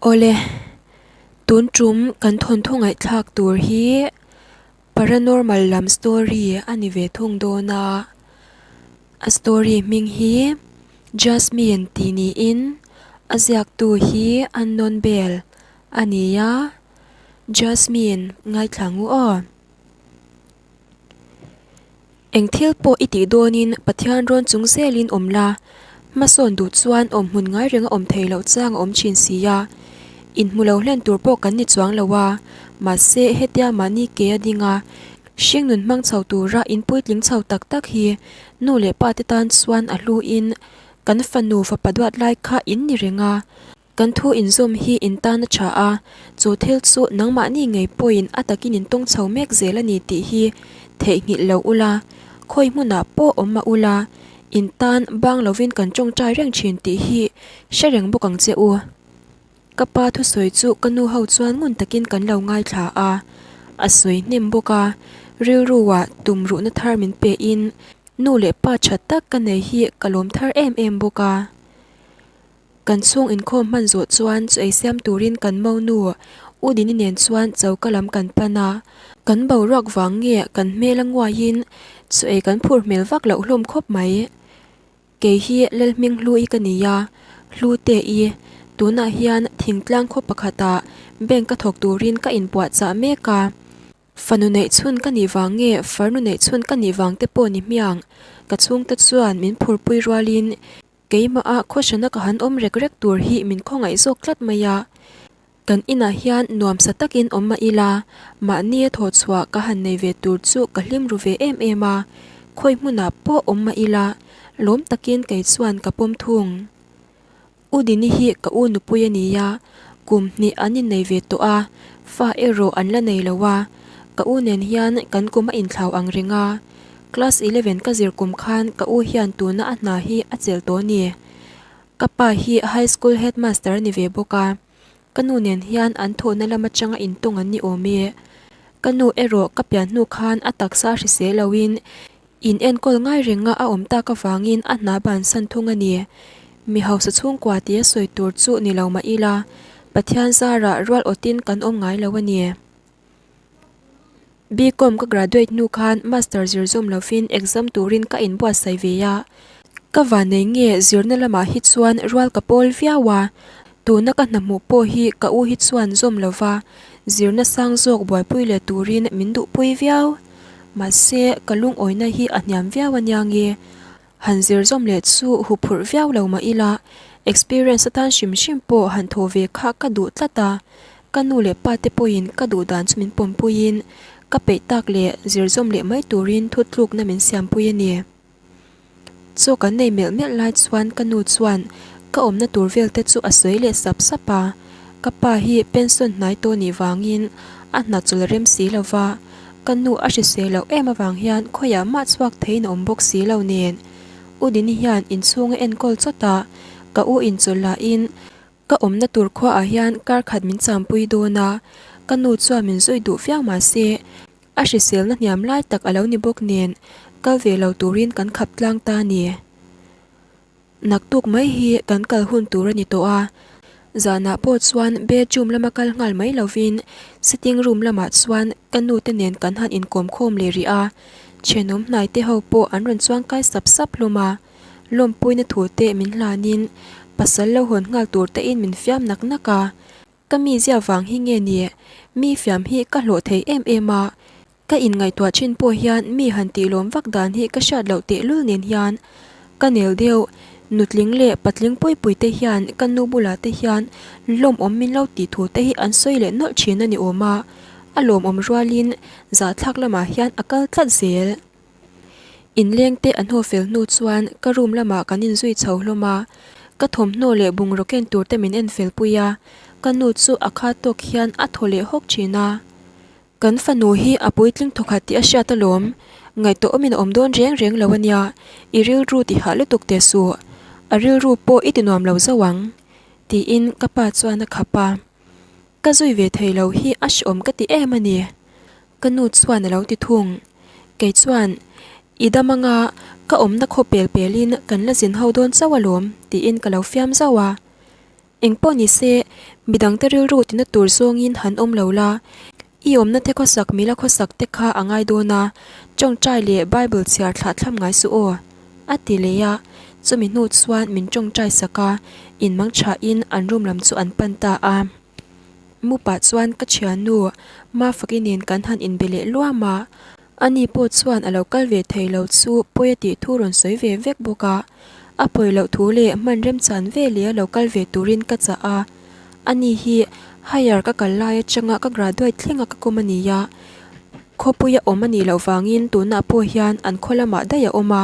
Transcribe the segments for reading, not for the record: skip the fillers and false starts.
Awle, tun tum kan thawnthu ngaihthlak tur hi paranormal lam story a ni ve thung dawn a, a story hming hi Jasmine tih niin a ziaktu hi Unknown Bell a ni a, Jasmine ngaithla ngu aw. Eng thil pawh i tih dawnin Pathian rawn chung zelin awm la, hmasawn duh chuan awm hmun ngai renga awm thei loh chang a awm thin si a. Inhmu lo hlen tur pawh kan ni chuang lo a, mahse hetia mahni ke a ding a, hringnun hmang chho tura in puitling chho tak tak hi nu leh pa te tan chuan a hluin kan fanu fapa duat lai kha in ni reng a. Kan thu inzawm hi in tan a tha a, chu thil chu nangmahni ngei pawhin a takin in tawng chho mek zel a ni tih hi theihnghilh lo ula, khawi hmunah pawh awm mah ula, in tan bang lovin kan tawngtai reng thin tih hi hre reng bawk ang che u. Ka pa thusawi chu ka nu ho chuan ngun takin kan lo ngaithla a, a sawi hnem bawk a, rilruah tumruhna thar min pein nu leh pa tha tak ka nei hi ka lawm thar em em bawk a. Kan chhung inkhawm hman zawh chuan chu ei siam turin kan monu U Dini nen chuan choka lam kan pan a, kan boruak vang nge kan hmel a nguaiin chu ei kan phur hmel vak loh hlawm khawp mai. Kei hi Lalhming Hlui ka ni a, Hlute-i, tunah hian thingtlang khaw pakhatah bank ka thawk turin ka inpuahchah mek a. Fanu neih chhun ka nih vang nge farnu neih chhun ka nih vang te pawh ni hmiang, ka chhungte chuan min phurpui rualin Keimah-a khawhrana ka han awm rek rek tur hi min khawngaih zawk tlat mai a. Kan inah hian nuamsa takin awm mah ila, mahnia thaw chhuah ka han nei ve tur chu ka hlim ru ve em em a, khawi hmunah pawh awm mah ila, lawm takin kei chuan ka pawm thung. U Dini hi ka u nupui a ni a, kum hnih an innei ve tawh a, fa erawh an la nei lo a, ka u nen hian kan kum a inthlau ang reng a. Class 11 ka zir kum khan ka u hian tuna a hna hi a chelh tawh a ni. Ka pa hi High School Headmaster a ni ve bawk a, ka nu nen hian an thawhna lam atanga intawng an ni awm e. Ka nu erawh ka pian hnu khan a taksa hrisel loin in enkawl ngai renga a awm tak avangin a hna bansan thung a ni. Mi hausa chhungkua tia sawi tur chu ni lo mah ila, Pathian zarah rual awtin kan awm ngai lo a ni. B-Com ka graduate hnu khan Master zir zawm lovin exam turin ka inbuatsaih ve a, ka vanei nge zirna lamah hi chuan rual ka pawl viau a, tuna ka hna hmuh pawh hi ka u hi chuan zawm lova zirna sang zawk buaipui leh turin min duhpui viau. Mahse, ka lungawina hi a hniam viau ania nge. Han zir zawm leh chu huphurh viau lo mah ila, experience atan hrim hrim pawh han thaw ve kha ka duh tlat a, ka nu leh pa te pawhin ka duh dan chu min pawmpuiin ka peih tak leh zir zawm leh mai turin thutlukna min siampui a ni. Chaw kan nei melh melh lai chuan ka nu chuan ka awmna tur vel te chu a sawi leh sap sap a, ka pa hi pension hnai tawh nih vangin a hna chawlh rem si lo va, Ka nu a hrisel loh em avang hian khawiah mah chhuak theiin a awm bawk si lo nen. U Dini hian inchhung a enkawl chawt a, ka u inchawlh lahin ka awmna tur khuaah hian kar khat min champui dawn a, ka nu chuan min zui duh viau mah se a hriselna hniam lai tak a lo ni bawk nen kal ve lo turin kan khap tlang ta a ni. Naktuk mai hi kan kal hun tur a ni tawh a, zanah pawh chuan bedroom lama kal nghal mai lovin sitting room lamah chuan ka nu te nen kan han inkawm khawm leh rih a, thenawm hnai te ho pawh an rawn chuang kai sap sap hlawm a, lawmpuina thu te min hlanin pasal lo hawn nghal tur te in min fiam nak nak a, ka mizia vang hi nge ni mi fiam hi ka hlawh thei em em a. Ka inngaihtuah thin pawh hian mi han tih lawm vak dan hi ka hriat loh tehlul nen hian ka nel deuh. Nutling leh patling pui pui te hian ka nu bulah te hian lawmawm min lo tih thu te hi an sawi leh nawlh thin a ni awm a, a lawmawm rualin zahthlak lamah hian a kal tlat zel. Inleng te an haw fel hnu chuan ka room lamah kan inzui chho hlawm a, ka thawmhnaw leh bungraw ken tur te min en fel pui a, ka nu chu a khat tawk hian a thaw leh hawk thin a. Kan fanu hi a puitling thawkhat tih a hriat alawm. Ngaihtuah awmin a awm dawn reng reng lo ania, i rilru ti hah lutuk teh suh. A rilru pawh i ti nuam lo zo ang, tiin ka pa chuan a khap a. Ka zui ve thei lo hi a hreawm ka ti em a ni, ka nu chuan a lo ti thung. Kei chuan, I dam anga ka awmna khaw pel pelin kan la zin ho dawn chauh alawm, tiin ka lo fiam zauh a. Engpawh ni se, midangte rilru tina tur zawngin han awm lo la, i awmna te khawsak mila khawsak te kha a ngai dawn a, tawngtai leh Bible chhiar thlah thlam ngai suh aw, a ti leh a. Chumi hnu chuan min tawngtai sak a, inmang thain an room lam chu an pan ta a. Mu pah chuan ka thiannu Mafaki nen kan han inbe leh luam a, ani pawh chuan a lo kal ve thei lo chu pawi a tih thu rawn sawi ve vek bawk a. A pawi loh thu leh hman remchan ve leh a lo kal ve turin ka chah a, ani hi higher ka kal lai atanga ka graduate thlenga ka kawm a ni a, khawpuia awm a nih loh vangin tunah pawh hian an khaw lamah daih a awm a,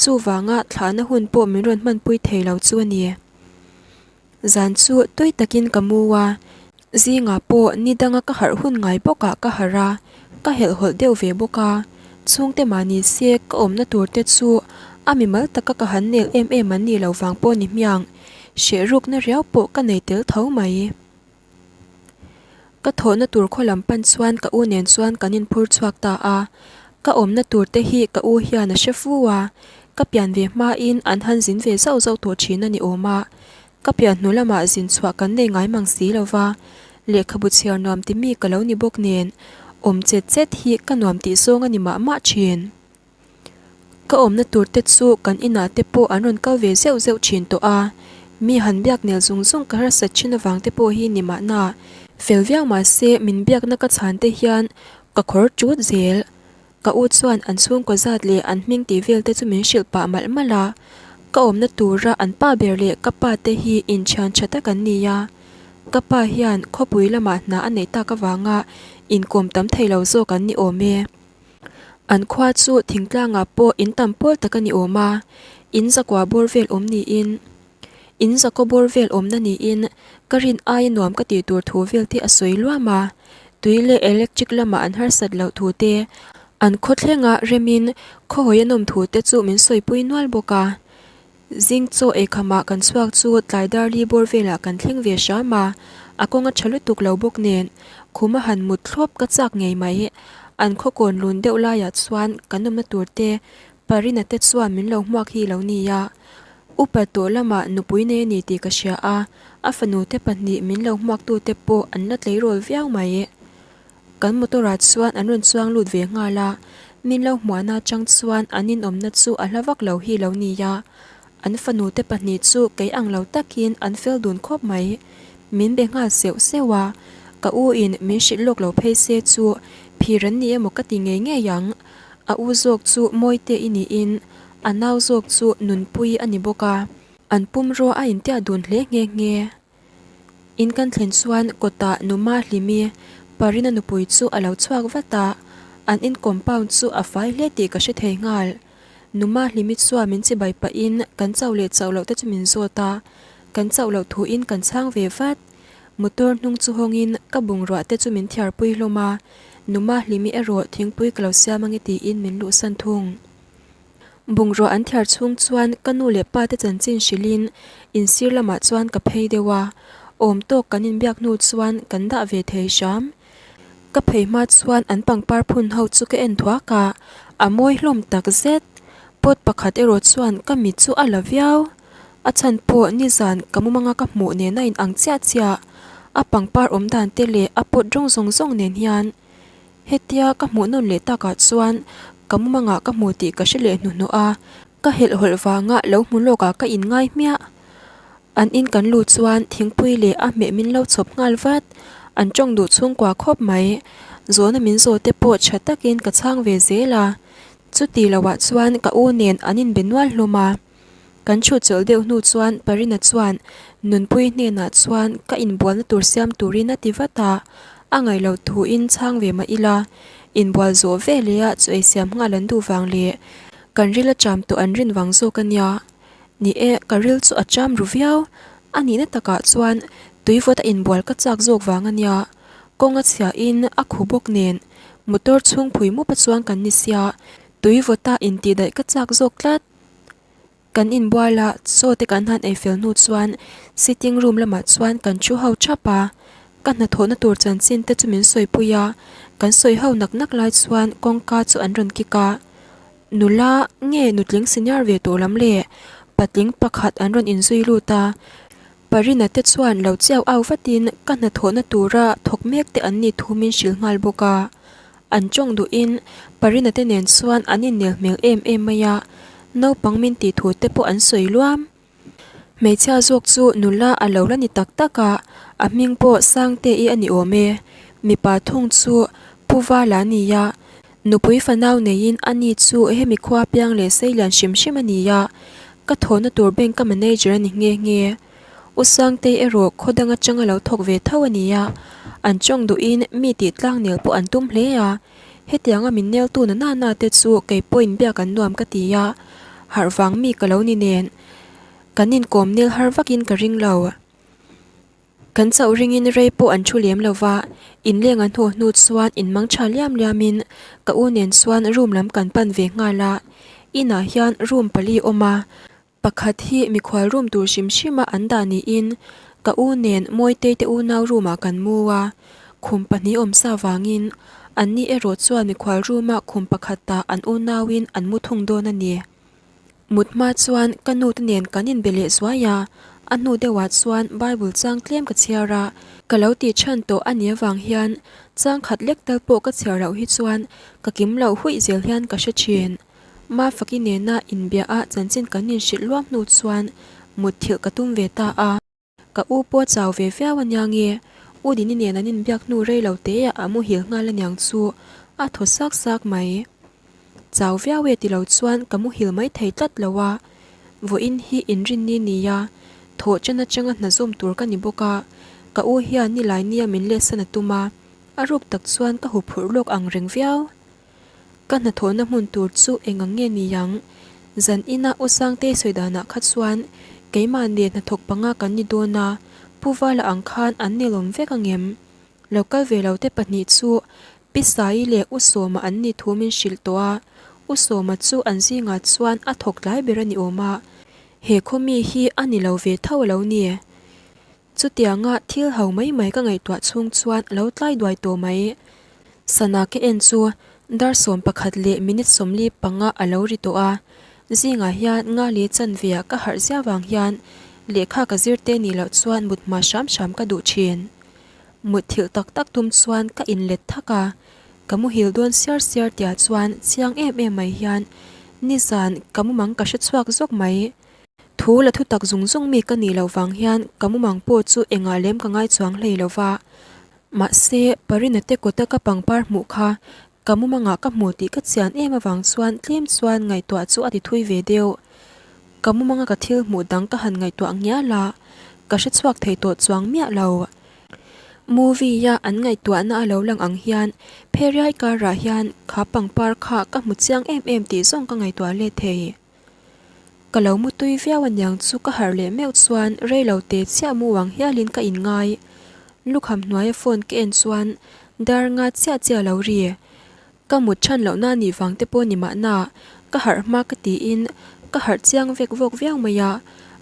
chuvanga thlahna hun pawh min rawn hmanpui thei lo chu a ni. Zan chu tui takin ka mu a, zingah pawh ni danga ka harh hun ngai bawkah ka harh a, ka helhhawlh deuh ve bawk a, chhungte mahni se ka awmna tur te chu a mimal taka ka han nel em em an nih loh vang pawh ni hmiang, hreh rukna riau pawh ka nei tel tho mai. Ka thawhna tur khaw lam pan chuan ka u nen chuan kan inphur chhuak ta a, ka awmna tur te hi ka u hian a hre fu a, ka pian ve hmain an han zin ve zauh zauh tawh thin a ni awm a, ka pian hnu lamah zin chhuah kan nei ngai mang si lo va, lehkhabu chhiar nuam ti mi ka lo ni bawk nen awm chet chet hi ka nuam tih zawng a ni mah mah thin. Ka awmna tur te chu kan inah te pawh an rawn kal ve zeuh zeuh thin tawh a, mi han biak nel zung zung ka harsat thin avang te pawh hi ni mahna. Fel viau mahse min biakna ka chhan te hian ka khawr tut zel. Ka u chuan an chhungkaw zat leh an hming tih vel te chu min hrilh pah malh malh a, ka awmna tura an pa ber leh ka pa te hi inthian tha tak an ni a, ka pa hian khawpui lamah hna a neih tak avanga inkawm tam thei lo zawk an ni awm e. An khua chu thingtlangah pawh in tam pawl tak a ni awm a, in zakua bawr vel awm niin, in zakaw bawr vel awmna niin ka rin aia nuam ka tih tur thu vel te a sawi luam a, tui leh electric lamah an harsat loh thu te, an khaw thlenga remin khawhawi a nawm thu te chu min sawipui nual bawk a. Zing chaw eikhamah kan chhuak chu tlai dar li bawr velah kan thleng ve hram a, a kawng a tha lutuk lo bawk nen khum a han mut thlawp ka chak ngei mai. An khaw kawn lun deuh laiah chuan kan awmna tur te Parina te chuan min lo hmuak hi lo nia. Upa tawh lamah nupui nei a ni tih ka hria a, a fanu te pahnih min lo hmuak tu te pawh an la tleirawl viau mai. Kan motor ah chuan an rawn chuang lut ve nghal a, min lo hmuahna atang chuan an inawmna chu a hla vak lo hi lo nia. An fanu te pahnih chu kei ang lo takin an fel dun khawp mai. Min be nghal seuh seuh a, ka u in min hrilh lawk lo phei se chu phir an ni emaw ka ti ngei ngei ang. A u zawk chu Mawite i niin a nau zawk chu Nunpui a ni bawk a. An pumrua a intiah dun hle nghe nghe. In kan thlen chuan kawtah Numa Hlimi, Parina nupui chu a lo chhuak vat a, an in compound chu a fai hle tih ka hre thei nghal. Numa Hlimi chuan min chibai pahin kan chauh leh chauh loh te chu min zawt a, kan chauh loh thuin kan chhang ve vat. Motor hnung chu hawngin ka bungrua te chu min thiarpui hlawm a, Numa Hlimi erawh thingpui ka lo siam ange tiin min luhsan thung. Bungrua an thiar chhung chuan ka nu leh pa te chanchin hrilhin insir lamah chuan ka phei deuh a, awm tawk kan inbiak hnu chuan kan dah ve thei hram. Ka phei hma chuan an pangpar phun ho chu ka en thuak a, a mawi hlawm tak zet. Pot pakhat erawh chuan ka mit chu a la viau. A chhan pawh nizan ka mumanga ka hmuh nen a inang chiah chiah. A pangpar awm dan te leh a pot rawng zawng zawng nen hian. Hetia ka hmuh nawn leh takah chuan ka mumangah ka hmu tih ka hre leh hnuhnawh a, ka helhhawlh vanga lo hmu lawkah ka inngai hmiah. An in kan lut chuan thingpui leh a hmeh min lo chhawp nghal vat, an tawng duh chhungkua khawp mai. Zawhna min zawh te pawh tha takin ka chhang ve zel a, chuti loah chuan ka u nen an inbe nual hlawm a. Kan chhut chawlh deuh hnu chuan Parina chuan Nunpui hnenah chuan ka inbualna tur siam turin a ti vat a, a ngaih loh thuin chhang ve mah ila, inbual zawh ve leh a chu ei siam nghal an duh vang leh kan ril a cham tawh an rin vang zawk a nia. Ni e, ka ril chu a cham ru viau, a nihna takah chuan tuivawt a inbual ka chak zawk vang a nia, kawng a chhiahin a khu bawk nen motor chhung phui mup a chuang kan ni sia, tuivawta intihdaih ka chak zawk tlat. Kan inbual a, chaw te kan han ei fel hnu chuan sitting room lamah chuan kan thu ho thap a, ka hnathawhna tur chanchin te chu min sawipui a, kan sawi ho nak nak lai chuan kawngka chu an rawn kik a, nula nge nutling senior ve tawh lam le patling pakhat an rawn inzui lut a. Parina te chuan lo chiau au vatin ka hnathawhna tura thawk mek te an nih thu min hrilh nghal bawk a. An tawng duhin Parina te nen chuan an innel hmel em em mai a, naupang min tih thu te pawh an sawi luam. Hmeichhia zawk chu nula a lo la ni tak tak a, a hming pawh Sangte-i a ni awm e. Mipa thung chu Pu Vala a ni a, nupui fanau neiin a ni chu hemi khua piang leh seilian hrim hrim a ni a, ka thawhna tur bank-a manager a ni nghe nghe. U Sangtei erawh khaw dang atanga lo thawk ve tho a ni a, an tawng duhin mi tih tlangnel pawh an tum hle a. Hetianga min neltu na na na te chu kei pawhin biak an nuam ka ti a, harh vang mi ka lo ni nen kan inkawm nel har vakin ka ring lo. Kan chauh ringin rei pawh an thu lem lo va, inleng an haw hnu chuan inmang tha liam liamin ka u nen chuan room lam kan pan ve nghal a, inah hian room pali awm a, Pakhat hi mikhual room tur hrim hrima an dah niin ka u nen Mawitei te unau room ah kan mu a, khum pahnih awm sa vangin anni erawh chuan mikhual room ah khum pakhatah an unauin an mu thung dawn a ni. Mut hma chuan ka nu te nen kan inbe leh zuai a, a hnu deuhah chuan Bible chang tlem ka chhiar a, ka lo tih chhan tawh a nih avang hian chang khat lek tal pawh ka chhiar loh hi chuan ka kim loh huih zel hian ka hre thin. Mafaki nena inbia a chanchin kan inhrilh luam hnu chuan mutthilh ka tum ve ta a. Ka u pawh chau ve viau ania nge, U Dini nen an inbiak hnu rei lo te ah a muhil nghal aniang chu a thaw sak sak mai. Chau viau e ti lo chuan ka muhil mai thei tlat lo a, vawiin hi inrinni nia, thawh chen atanga hna zawm tur ka ni bawk a, ka u hian nilai nia min letsan a tum a, a ruk tak chuan ka huphurh lawk ang reng viau. Ka hnathawhna hmun tur chu eng ang nge ni ang? Zan ina U Sangtei sawi danah kha chuan keimah nen hnathawk panga kan ni dawn a, Pu Vala ang khan an nelawm vek ang em? Lo kal ve lo te pahnih chu Pi Saii leh U Sawma an ni thu min hrilh tawh a, U Sawma chu an zingah chuan a thawk tlai ber a ni awm a, he khaw mi hi a ni lo ve tho a lo ni. Chutianga thil ho mai mai ka ngaihtuah chhung chuan a lo tlai duai tawh mai. Sana ka en chu dar 11 leh minute 45 a lo ri tawh a. Zingah hian nga leh chanveah ka harh zia vang hian lehkha ka zir te nih loh chuan mut hma hram hram ka duh thin. Mutthilh tak tak tum chuan ka inlet thak a, ka muhil dawn siar siar tia chuan chiang em em mai hian nizan ka mumang ka hre chhuak zawk mai. Thu la thutak zung zung mi ka nih loh vang hian ka mumang pawh chu engah lem ka ngai chuang hlei lo va. Mahse, Parina te kawta ka pangpar hmuh kha ka mumangah ka hmu tih ka chian em avang chuan tlem chuan ngaihtuah chu a ti thui ve deuh. Ka mumanga ka thil hmuh dang ka han ngaihtuah ngial a, ka hre chhuak thei tawh chuang miah lo. Movie-a an ngaihtuahna a lo lang ang hian Pheriai karah hian kha pangpar kha ka hmu chiang em em tih zawng ka ngaihtuah let thei. Ka lo mu tui viau aniang chu ka harh leh meuh chuan rei lo te chiah mu ang hialin ka inngai. Lukham hnuaia phone ka en chuan dar nga chiah chiah lo ri. Ka mut chhan lohna anih vang te pawh ni mahna ka harh hma ka tiin ka harh chiang vek vawk viau mai a,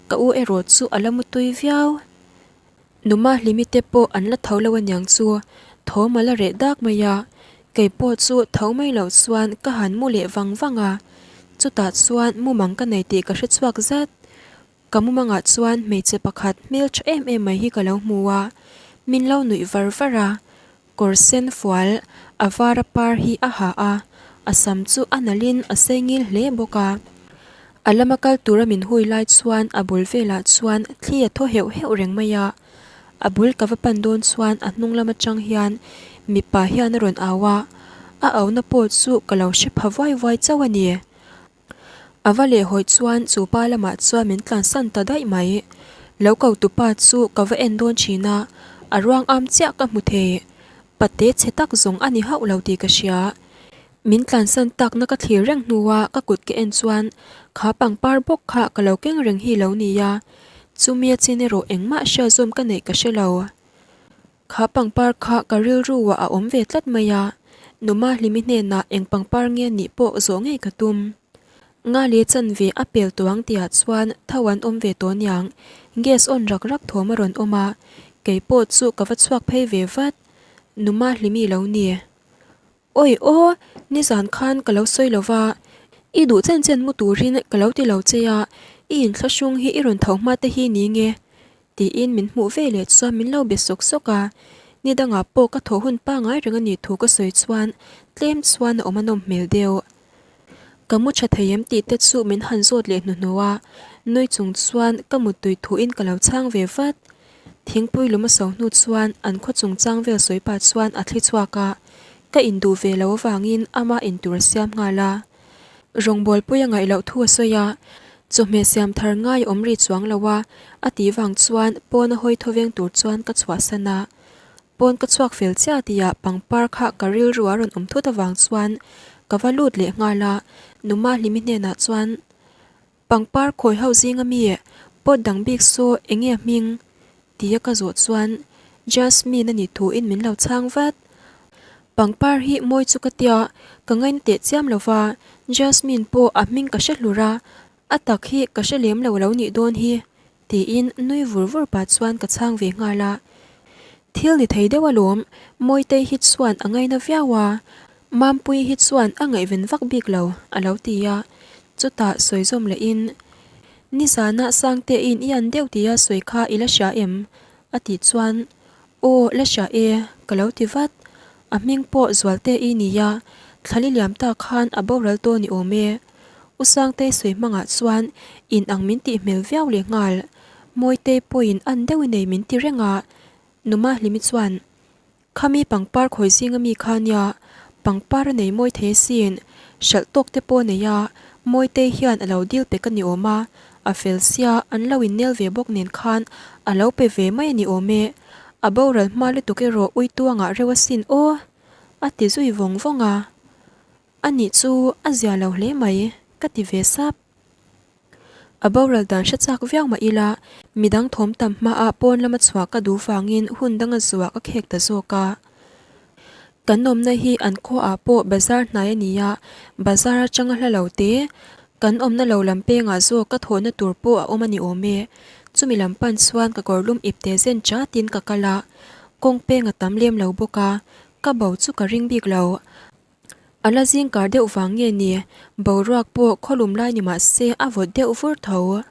ka u erawh chu a la mu tui viau. Numa Hlimi te pawh an la tho lo aniang chu thawm a la reh dak mai a, kei pawh chu tho mai loh chuan ka han mu leh vang vang a, chutah chuan mumang ka nei tih ka hre chhuak zat. Ka mumangah chuan hmeichhe pakhat hmel tha em em mai hi ka lo hmu a, min lo nuih var var a, Kawr sen fual a var a par hi a ha a, a sam chu a nalhin a sei ngil hle bawk a. A lama kal tura min hui lai chuan a bul velah chuan thli a thaw heuh heuh reng mai a. A bul ka va pan dawn chuan a hnung lam atang hian mipa hian a rawn au a, a auna pawh chu ka lo hre pha vuai vuai chauh a ni. A va leh hawi chuan chu pa lamah chuan min tlansan ta daih mai. Lo ko tu pa chu ka va en dawn thin a, a ruang am chiah ka hmu thei. Pate chhe tak zawng a ni hauh lo tih ka hria. Min tlansan takna ka thlir reng hnua ka kut ka en chuan kha pangpar bawk kha ka lo keng reng hi lo nia. Chumi a chin erawh engmah hria zawm ka neih ka hre lo. Kha pangpar kha ka rilru ah a awm ve tlat mai a, Numa Hlimi hnenah eng pangpar nge nih pawh zawh ngei ka tum. Nga leh chanve a pel tawh ang tihah chuan tho an awm ve tawh niang, gas on rak rak thawm a rawn awm a, kei pawh chu ka va chhuak phei ve vat. Numa Hlimi lo ni. Awi aw, nizan khan ka lo sawi lo va, i duh chen chen mu turin ka lo ti lo che a, i inthlahrung hi i rawn tho hma te hi ni nge? Tiin min hmuh ve leh chuan min lo be sawk sawk a, ni dangah pawh ka thawh hun pangai reng a nih thu ka sawi chuan tlem chuan a awm a nawm hmel deuh. Ka mu tha thei em tih te chu min han zawt leh hnuhnuh a, nui chung chuan ka muttui thuin ka lo chhang ve vat. Thingpui lum a so hnu chuan an khaw chungchang vel sawi pah chuan a thli chhuak a, ka induh ve lo avangin ama intur a siam nghal a. Rawngbawlpui a ngaih loh thu a sawi a, chawhmeh siam thar ngai a awm ri chuang lo a, a tih vang chuan pawn a hawi thawveng tur chuan ka chhuahsan a. Pawn ka chhuak fel chiah tihah pangpar kha ka rilru a rawn awm thut avang chuan ka va lut leh nghal a, Numa Hlimi hnenah chuan, Pangpar khawi ho zinga mi pot dang bik saw enge a hming? Tia ka zawh chuan Jasmine a nih thuin min lo chhang vat. Pangpar hi mawi chu ka tia, ka ngaina teh chiam lo va, Jasmine pawh a hming ka hre hlur a, a tak hi ka hre lem lo lo nih dawn hi, tiin nui vur vur pah chuan ka chhang ve nghal a. Thil ni thei deuh alawm, Mawitei hi chuan a ngaina viau a, Mampuii hi chuan a ngaihven vak bik lo, a lo ti a. Chutah sawi zawm lehin, Nizana Sangtein i an deuh tia sawi kha i la hria em? a tih chuan, Aw, la hria e, ka lo ti vat. A hming pawh Zualtei nia, thlali liam ta khan a boral tawh ni awm e. U Sangtei sawi hmangah chuan in ang min tih hmel viau leh nghal. Mawitei pawhin an deuh i nei min ti reng a, Numa Hlimi chuan, Khami pangpar khawi zinga mi kha nia, pangpar a nei mawi thei asin, hralh tawk te pawh a nei a, Mawitei hian a lo dil pek a ni awm a, a fel sia, an lo innel ve bawk nen khan a lo pe ve mai a ni awm e, a boral hma lutuk erawh uituangah reuh asin aw, a ti zui vawng vawng a. Anih chu a zia lo hle mai, ka ti ve sap. A boral dan hre chak viau mah ila, midang thawm tam hmaah pawn lama chhuah ka duh vangin hun danga zuah ka khek ta zawk a. Kan awmna hi an khuaah pawh bazar hnai a ni a, bazar atanga hla lo te, kan awmna lo lam pengah zawk ka thawhna tur pawh a awm a ni awm e. Chumi lam pan chuan ka kawrlum ipte zen chatin ka kal a, kawng peng a tam lem lo bawk a, ka bo chu ka ring bik lo. A la zing kar deuh vang nge ni, boruak pawh khawlum lai ni mah se a vawt deuh vur tho.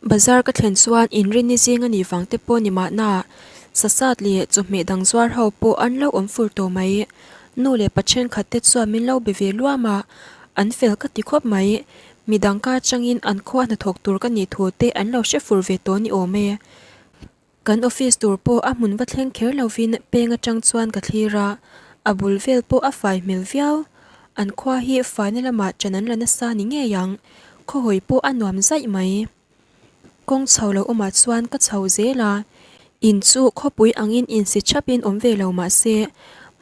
Bazar ka thlen chuan inrinni zing a nih vang te pawh ni mahna, sasat leh chawhmeh dang zuar ho pawh an lo awm fur tawh mai. Nu leh pa thenkhat te chuan min lo be ve luam a, an fel ka ti khawp mai. Midang ka atangin an khua hnathawk tur ka nih thu te an lo hre fur ve tawh ni awm e. Kan office tur pawh a hmun va thleng kher lovin peng atang chuan ka thlir a, a bul vel pawh a fai hmel viau. An khua hi faina lamah ṭan an la nasa ni ngei ang, khawhawi pawh a nuam zaih mai. Kawng chho lo awmah chuan ka chho zel a, in chu khawpui angin insi thapin awm ve lo mah se,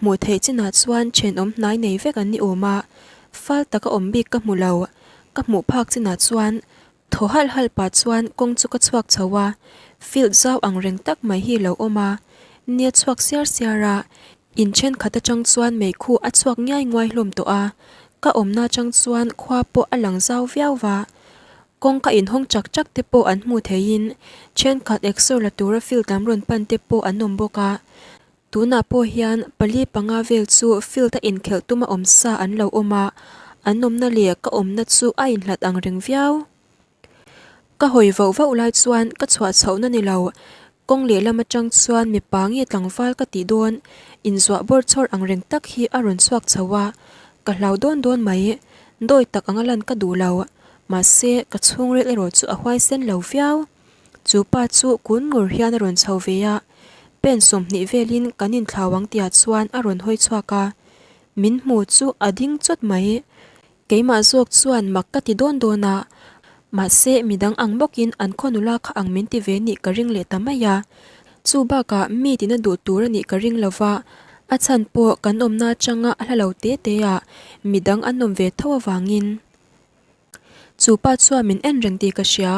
hmuh theih chinah chuan ṭhenawm hnai nei vek an ni awm a, fal taka awm bik ka hmu lo. Ka hmuh phak chinah chuan Thaw halh halh pah chuan kawng chu ka chhuak chho a, field zau ang reng tak mai hi lo awm a, nia chhuak siar siar a, in thenkhat atang chuan meikhu a chhuak ngiai nguai hlawm tawh a, ka awmna atang chuan khua pawh a lang zau viau va, kawng ka inhawng chak chak te pawh an hmu theiin thenkhat exer la tura field lam rawn pan te pawh an awm bawk a. Tunah pawh hian pali panga vel chu field a inkhelh tuma awm sa an lo awm a, an awmna leh ka awmna chu a inhlat ang reng viau. Ka hawi vauh vauh lai chuan ka chhuah chhohna ni lo, kawng lehlam atang chuan mipa nge tlangval ka tih dawn inzuah bawr chhawr ang reng tak hi a rawn chhuak chho a, ka hlau dawn dawn mai, dawi tak anga lan ka duh lo, mahse ka chhungril erawh chu a huaisen lo viau. Chu pa chu kun ngur hian a rawn chho ve a, pen 20 velin kan inthlau ang tihah chuan a rawn hawi chhuak a, min hmu chu a ding chawt mai. Keimah zawk chuan mak ka ti dawn dawn a, mahse midang ang bawkin an khaw nula kha ang min ti ve nih ka ring leh ta mai a. Chu bakah mi tina duh tur a nih ka ring lo va, a chhan pawh kan awmna atanga a hla lo te te a, midang an awm ve tho avangin. Chu pa chuan min en reng tih ka hria,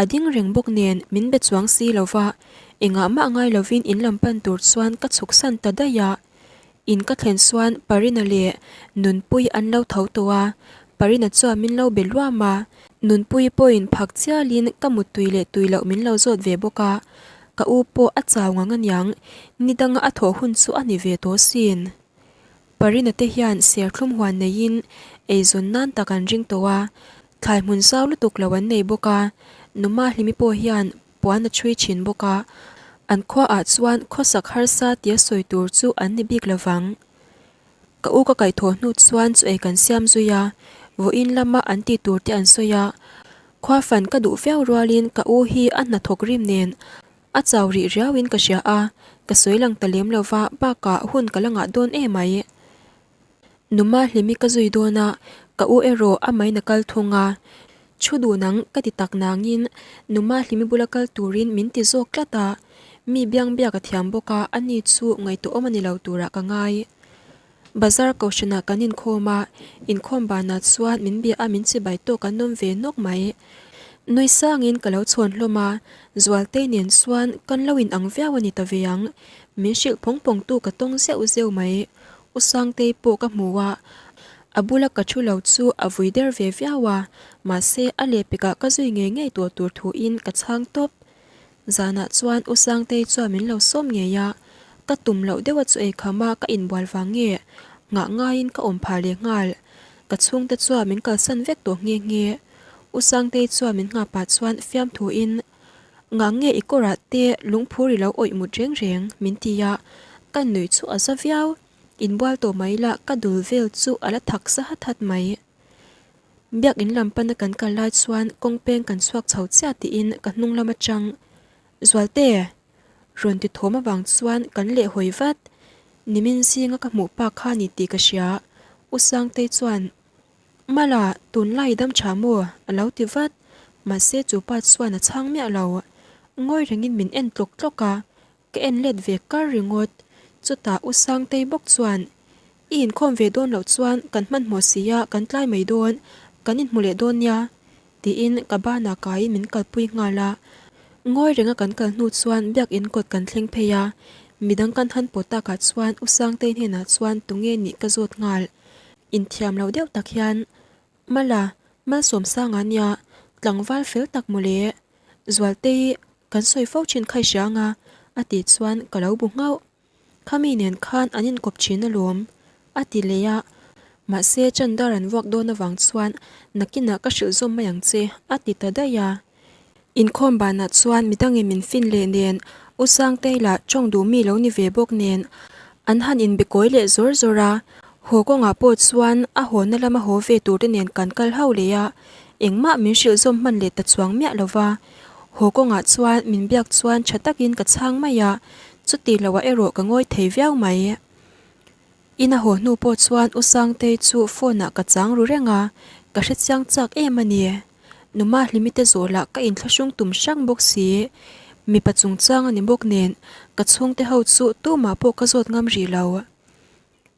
a ding reng bawk nen min be chuang si lo va, engah mah ngai lovin in lam pan tur chuan ka chhuk san ta daih a. In ka thlen chuan Parina leh Nunpuii an lo tho tawh a, Parina chuan min lo be luam a, Nunpuii pawhin phak chialin ka muttui leh tui loh min lo zawt ve bawk a, ka u pawh a chau ngang aniang, ni danga a thawh hun chu a ni ve tawh sin. Parina te hian serthlum huan neiin eizawn nan tak an ring tawh a, thlai hmun zau lutuk lo an nei bawk a, Numa Hlimi pawh hian. puan a chhui thin bawk a, an khuaah chuan khawsak harsa tia sawi tur chu an ni bik lo vang. Ka u ka kaihthawh hnu chuan chu ei kan siam zui a, vawiin lama an tih tur te an sawi a, khua fan ka duh viau rualin ka u hi a hnathawk rim nen a chau rih riauin ka hria a, ka sawi lang ta lem lo va, bakah hun ka la ngah dawn em mai. Numa hlimi ka zui dawn a, ka u erawh a main a kal thung a. Thu duh nang ka ti tak nangin Numa hlimi bula kal turin min ti zawk tlat a, mi biang biak a thiam bawk a, ani chu ngaihtuahawm a ni lo turah ka ngai. Bazar kohhranah kan inkhawm a, inkhawm banah chuan min bia a min chibai tawk an awm ve nawk mai. Nui sangin ka lo chhawn hlawm a, Zualtei nen chuan kan lo inang viau a ni ta ve ang, min hrilh phawng phawngtu ka tawng zeuh zeuh mai. U Sangtei pawh ka hmu a, a bula ka thu lo chu a vui der ve viau a, mahse a lehpekah ka zui ngei ngei tawh tur thuin ka chhang tawp. Zanah chuan U Sangtei chuan min lo sawm ngei a, ka tum loh deuha chu eikham a ka inbual vang nge, nghah ngaiin ka awm phah leh nghal. Ka chhungte chuan min kalsan vek tawh nghe nghe. U Sangtei chuan min nghah pah chuan fiamthuin, Nghah nge i kawrah te lungphur i lo awih mut reng reng, min ti a, ka nuih chu a za viau. Inbual tawh mai la ka dul vel chu a la thak sa hat hat mai. Biak in lam pana kan kal lai chuan kawng peng kan chhuak chho chiah tiin ka hnung lam atang, Zualte! Rawn ti thawm avang chuan kan leh hawi vat. Nimin zinga ka hmuh pa kha ni tih ka hria. U Sangtei chuan, Mala, tunlai i dam tha maw? A lo ti vat. Mahse chu pa chuan a chhang miah lo. Ngawi rengin min en tlawk tlawk a, Ka en let ve kar ringawt. Chutah U Sangtei bawk chuan, I inkhawm ve dawn loh chuan kan hmanhmawh si a, kan tlai mai dawn, kan inhmu leh dawn nia, tiin ka banah kaiin min kalpui nghal a. Ngawi renga kan kal hnu chuan biakin kawt kan thleng phei a, midang kan han pawh takah chuan U Sangtei hnenah chuan tunge nih ka zawt nghal. Inthiam lo deuh tak hian, Mala, Malsawmsanga nia, tlangval fel tak mawle. Zualtei, kan sawi fo thin kha i hria anga, a tih chuan ka lo bu nghauh. Khami nen khan an inkawp thin alawm, a ti leh a. Mahse, Chandar an vuak dawn avang chuan nakinah ka hrilh zawm mai ang che, a ti ta daih a. Inkhawm banah chuan midangin min fin leh nen, U Sangtei lah tawng duh mi lo ni ve bawk nen, an han inbe kawi leh zawr zawr a. Haw kawngah pawh chuan a hawna lama haw ve turte nen kan kal hau leh a, engmah min hrilh zawm hman leh ta chuang miah lo va. Haw kawngah chuan min biak chuan tha takin ka chhang mai a, chuti loah erawh ka ngawi thei viau mai. Ina haw hnu pawh chuan U Sangtei chu phone ah ka chang ru reng a, ka hrechiang chak em a ni. Numa Hlimite zawh lah ka inthlahrung tum hrang bawk si. Mipa chungchang a ni bawk nen, ka chhungte ho chu tumah pawh ka zawt ngam rih lo.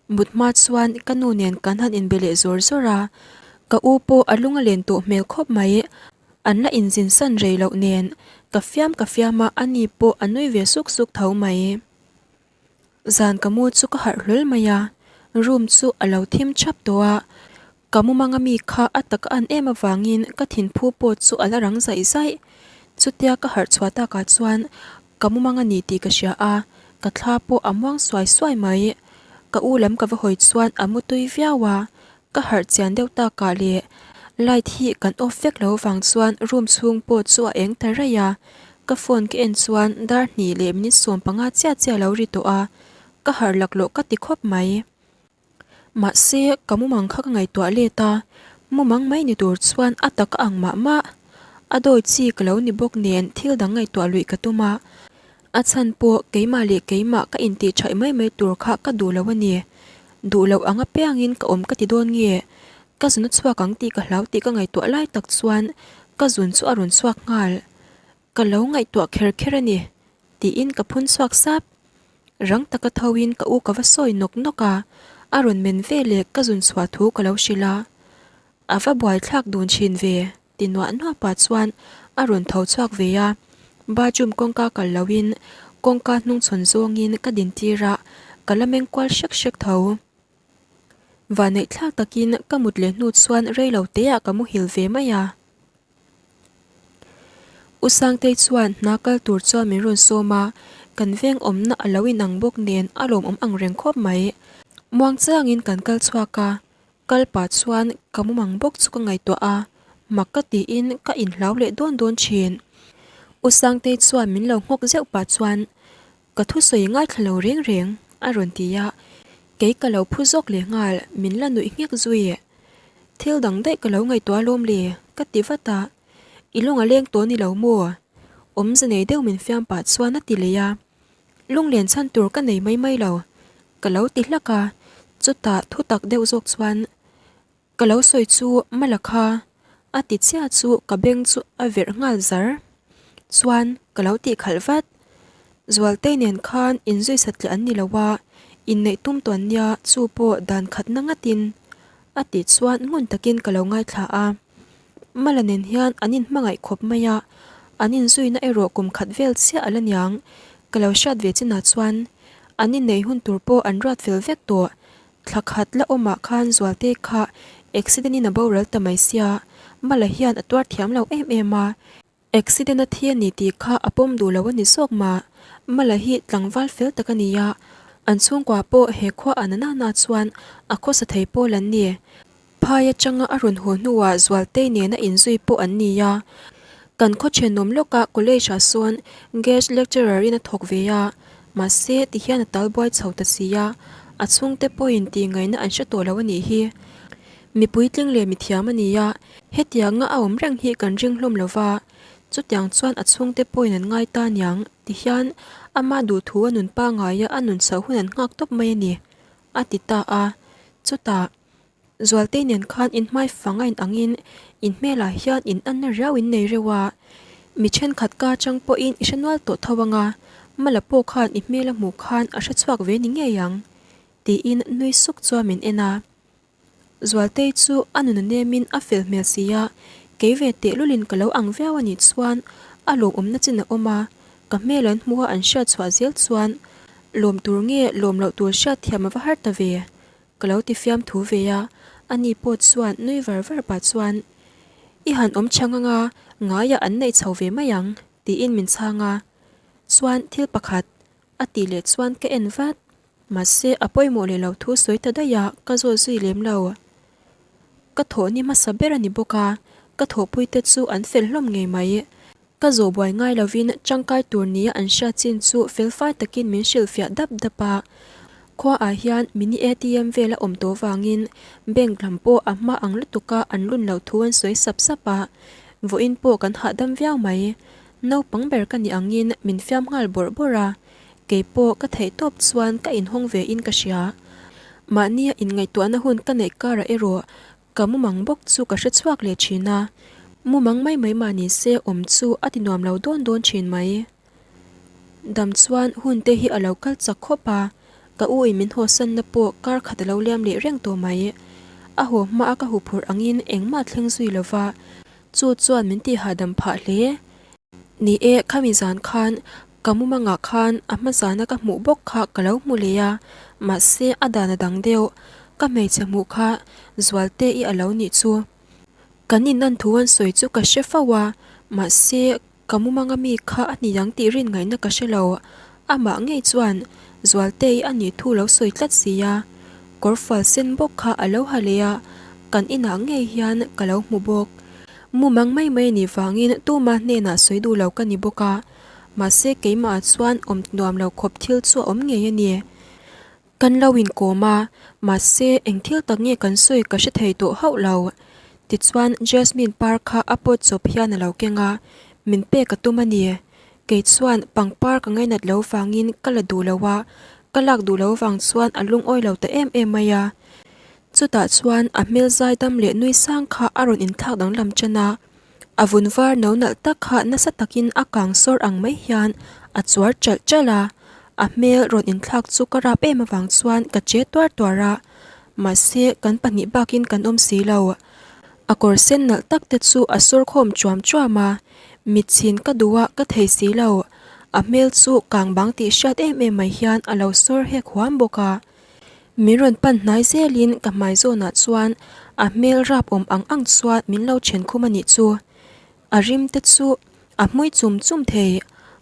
Mut hma chuan ka nu nen kan han inbe leh zawr zawr a, ka u pawh a lung a len tawh hmel khawp mai. An la inzin san rei loh nen, ka fiam ka fiam a, ani pawh a nui ve suk suk tho mai. Zan ka mu chu ka harh hlawl mai a, room chu a lo thim thap tawh a, ka mumanga mi kha a taka an em avangin ka thinphu pawh chu a la rang zaih zaih. Chutia ka harh chhuah takah chuan ka mumang a ni tih ka hria a, ka thla pawh a muang suai suai mai. Ka u lam ka va hawi chuan a mu tui viau a, Ka harh chian deuh takah leh light hi kan off vek lo vang chuan room chhung pawh chu a eng ta raih a, ka phone ka en chuan dar hnih leh minute 15 chiah chiah lo ri tawh a, ka harh laklawh ka ti khawp mai. Mahse ka mumang kha ka ngaihtuah let a, mumang mai ni tur chuan a tak a ang mah mah. A dawi chi ka lo ni bawk nen thil dang ngaihtuah luih ka tum a, A chhan pawh keimah leh keimah ka intih thaih mai mai tur kha ka duh lo a ni. Duh loh ang apiangin ka awm ka ti dawn nge? Ka zun a chhuak ang tih ka hlau tih ka ngaihtuah lai tak chuan ka zun chu a rawn chhuak nghal. Ka lo ngaihtuah kher kher a ni, tiin ka phun chhuak sap. Rang taka thoin ka u ka va sawi nawk nawk a, a rawn men veleh ka zun chhuah thu ka lo hrilh a. A va buaithlak dun thin ve. Ti nuah nuah pah chuan a rawn tho chhuak ve a, bathroom kawngka kal loin kawngka hnungchhawn zawngin ka din tir a, ka la meng kual hrek hrek tho. Vanneih thlak takin ka mut leh hnu chuan rei lo teah ka muhil ve mai a. U Sangtei chuan hna kal tur chuan min rawn sawm a, kan veng awmna a lo inang bawk nen a lawmawm ang reng khawp mai. Muangchangin kan kal chhuak a, Kal pah chuan ka mumang bawk chu ka ngaihtuah a, mak ka tiin ka inhlau leh dawn dawn thin. U Sangtei chuan min lo nghawk zeuh pah chuan, Ka thusawi ngaithla lo reng reng, a rawn ti a. Kei ka lo phu zawk leh nghal, min la nuih nghek zui. Thil dang daih ka lo ngaihtuah alawm le, ka ti vat a. I lung a leng tawh ni lo maw? Awmze nei deuh min fiam pah chuan a ti leh a. Lunglen chhan tur ka nei mai mai lo, ka lo ti hlak a. Chutah thutak deuh zawk chuan, Ka lo sawi chu Mala kha a ti chiah chu ka beng chu a verh nghal zar chuan ka lo tih khalh vat. Zualtei nen khan inzui satliah an ni lo a, inneih tum tawn nia chu pawh dan khatna ngatin a tih chuan ngun takin ka lo ngaithla a. Mala nen hian an inhmangaih khawp mai a, an inzuina erawh kum khat vel chiah a la niang. Ka lo hriat ve chinah chuan an inneih hun tur pawh an ruat fel vek tawh. Thla khat la awmah khan Zualte kha accident in a boral ta mai sia, Mala hian a tuar thiam lo em em a. Accident a thi a ni tih kha a pawm duh lo a ni zawk mah. Mala hi tlangval fel tak a ni a, an chhungkua pawh he khua a na nana chuan a khawsa thei pawl an ni. Phai atanga a rawn haw hnuah Zualtei nena inzui pawh an ni a. Kan khaw thenawm lawkah college ah sawn guest lecturer in a thawk ve a, mahse tihian a tal buai chho ta si a, a chhungte pawhin tih ngaihna an hre tawh lo a nih hi. Mi puitling leh mi thiam a ni a, hetianga a awm reng hi kan ring hlawm lo va, chutiang chuan a chhungte pawhin an ngai ta niang tihian ama duhthu a nun pangaia a nun chhoh hun an nghak tawp mai a ni, a ti ta a. Chutah. Zualtei nen khan in hmai fang a in angin in hmelah hian in anna riau in nei reuh a, mi thenkhat ka atang pawhin i hre nual tawh tho anga, Mala pawh khan i hmel a hmuh khan a hre chhuak ve ni ngei ang, tiin nui suk chuan min en a. Zualtei chu a nun a nemin a fel hmel si a, kei ve tehlulin ka lo ang viau a nih chuan a lawmawmna chin a awm a, ka hmel an hmuha an hriat chhuah zel chuan lawm tur nge lawm loh tur hriat thiam a va har ta ve. Ka lo ti fiam thu ve a, ani pawh chuan nui var var pah chuan, I han awm chhang anga ngaiah an neih chho ve mai ang, tiin min chhang a. Chuan thil pakhat a tih leh chuan ka en vat, mahse a pawimawh leh lo thu sawi ta daih a, ka zawt zui lem lo. Ka thawh ni hmasa ber a ni bawk a, ka thawhpuite chu an fel hlawm ngei mai. Ka zawh buai ngai lovin tangkai tur nia an hriat chin chu felfai takin min hrilhfiah dap dap a. Khuaah hian mini ATM vel a awm tawh vangin bank lam pawh a hma ang lutuka an lun loh thu an sawi sap sap a. Vawiin pawh kan hahdam viau mai. Naupang ber ka nih angin min fiam nghal bawrh bawrh a. Kei pawh ka theih tawp chuan ka inhawng ve in ka hria. Mahnia inngaihtuahna hun ka neih karah erawh Ka mumang bawk chu ka hre chhuak leh thin a, mumang mai mai mah ni se awm chu a ti nuam lo dawn dawn thin mai. Dam chuan hun te hi a lo kal chak khawp a, ka u in min hawsanna pawh kar khat a lo liam leh reng tawh mai. A haw hma a ka huphurh angin engmah thleng zui lo va, chu chuan min tih hahdam phah hle. Ni e, khami zan khan ka mumangah khan a hma zana ka hmuh bawk kha ka lo hmu leh a, mahse a dan a dang deuh. Ka hmeichhe hmuh kha Zualte i a lo nih chu. Kan inan thu an sawi chu ka hre fo a, mahse ka mumanga mi kha a ni ang tih rin ngaihna ka hre lo. Amah ngei chuan Zualte i a nih thu lo sawi tlat si a, kawrfual sen bawk kha a lo ha leh a, kan inah ngei hian ka lo hmu bawk. Mumang mai mai nih vangin tuma hnenah sawi duh lo ka ni bawk a, mahse keimahah chuan awm nuam lo khawp thil chu a awm ngei a ni. Kan lo inkawm a, mahse eng thil tak nge kan sawi ka hre thei tawh hauh lo. Tichuan Jasmine par kha a pawt chawp hian a lo keng a, min pek a tum a ni. Kei chuan pangpar ka ngainat lo vangin ka la duh lo a, ka lak duh lo vang chuan a lungawi lo ta em em mai a. Chutah chuan a hmel zaidam leh nui sang kha a rawn inthlak danglam ṭan a, a vun var no nalh tak kha nasa takin a kang sawr ang mai hian a chuar ṭalh ṭalh a, a hmel rawn inthlak chu ka rap em avang chuan ka che tuar tuar a, mahse kan pahnih bakin kan awm si lo. A kawr sen nalh tak te chu a sawr khawm ṭuam ṭuam a, mit chhin ka duh a ka thei si lo, a hmel chu kang bang tih hriat em em mai hian a lo sawr hek huam bawk a. Min rawn pan hnai zelin ka hmai zawnah chuan a hmel rap awm ang ang chuan min lo then khum a nih chu. A rim te chu a hmui chum chum thei,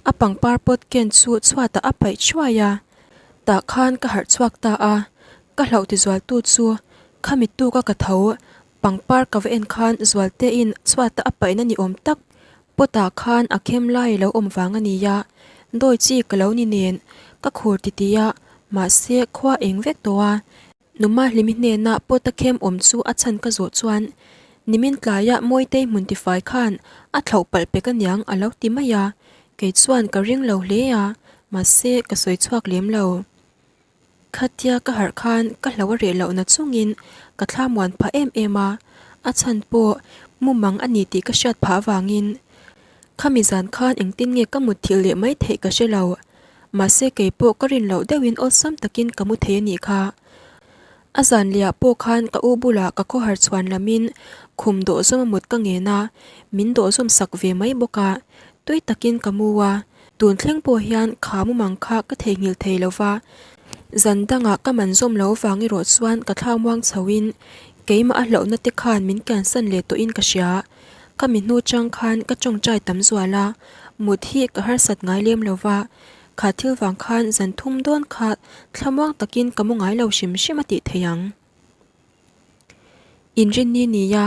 a pangpar pawt ken chu chhuatah a paih thuai a. Tah khan ka harh chhuak ta a, ka hlauh tizualtu chu khami tuka ka tho pangpar ka va en khan Zualtein chhuata a paihna ni awm tak. Pot-ah khan a khem lai a lo awm vang a nia, dawi chi ka lo ni nen ka khur titih a, mahse khua eng vek tawh a. Numa Hlimi hnena pot a khem awm chu a chhan ka zawh chuan nimin tlaia Mawitei hmun tifai khan a thlauh palh pek aniang a lo ti mai a, kei chuan ka ring lo hle a, mahse ka sawi chhuak lem lo. Khatia ka harh khan ka hlo a reh lohna chungin ka thla muan phah em em a, a chhan pawh mumang a ni tih ka hriat phah avangin khami zan khan engtin nge ka mut thilh leh mai theih ka hre lo. Mahse kei pawh ka rin loh deuhin awlsam takin ka mu thei a nih kha. A zan lehah pawh khan ka u bulah ka khawhar chhuan lamin khum dawh zawm a mut ka ngen a, min dawh zawm sak ve mai bawk a, tui takin ka mu a. Tun thleng pawh hian kha mumang kha ka theihnghilh thei lo va, zan dangah ka man zawm lo vang erawh chuan ka thla muang chhoin keimah a hlauhna te khan min kiansan leh tawhin ka hria. Ka mi hnu chang khan ka tawngtai tam zual a, mut hi ka harsat ngai lem lo va, kha thil vang khan zan thum dawn kha thlamuang takin ka mu ngai lo hrim hrim a tih theih ang. Inrinni nia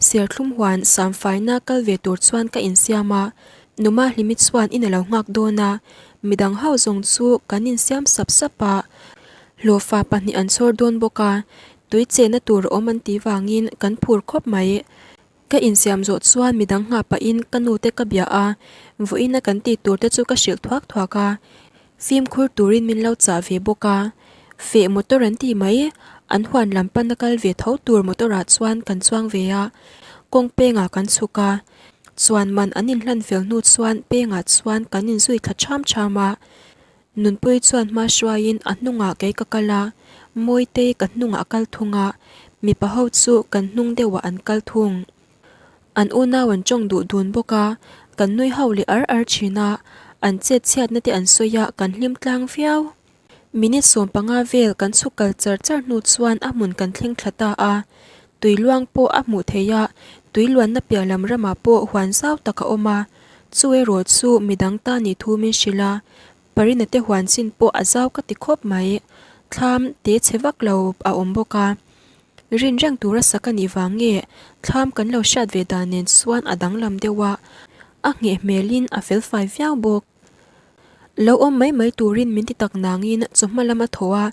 serthlum huan samfaina kal ve tur chuan ka insiam a, Numa Hlimi chuan in a lo nghak dawn a, midang ho zawng chu kan insiam sap sap a, hlawhfa pahnih an chhawr dawn bawk a, tui chenna tur a awm an tih vangin kan phur khawp mai. Ka insiam zawh chuan midang nghah pahin ka nute ka bia a, vawiina kan tih tur te chu ka hrilh thuak thuak a, fimkhur turin min lo chah ve bawk a. Feh motor an tih mai, an huan lam pana kal ve tho tur motor ah chuan kan chuang ve a, kawng pengah kan chhuk a, chuan man an inhlan fel hnu chuan pengah chuan kan inzui thla ṭham ṭham a. Nunpui chuan hma hruaiin a hnungah kei ka kal a, Mawitei ka hnungah a kal thung a, mipa ho chu kan hnung deuhah an kal thung. An unau an tawng duh dun bawk a, kan nui ho leh ar ar thin a, an chet chhiatna te an sawi a, kan hlim tlang viau. Minute 15 vel kan chhuk kal char char hnu chuan a hmun kan thleng thla ta a, tui luang pawh a hmuh theih a, tui luanna piah lam ramah pawh huan zau tak a awm a, Chu erawh chu midang ta nih thu min hrilh a, Parina te huan chin pawh a zau ka ti khawp mai. Thlam te chhe vak lo a awm bawk a. Rin reng tura sak a nih vang nge thlam kan lo hriat ve dan nen chuan a danglam deuh a, a ngheh hmelin a felfai viau bawk. Lo awm mai mai turin min ti tak nangin chawhma lama thaw a,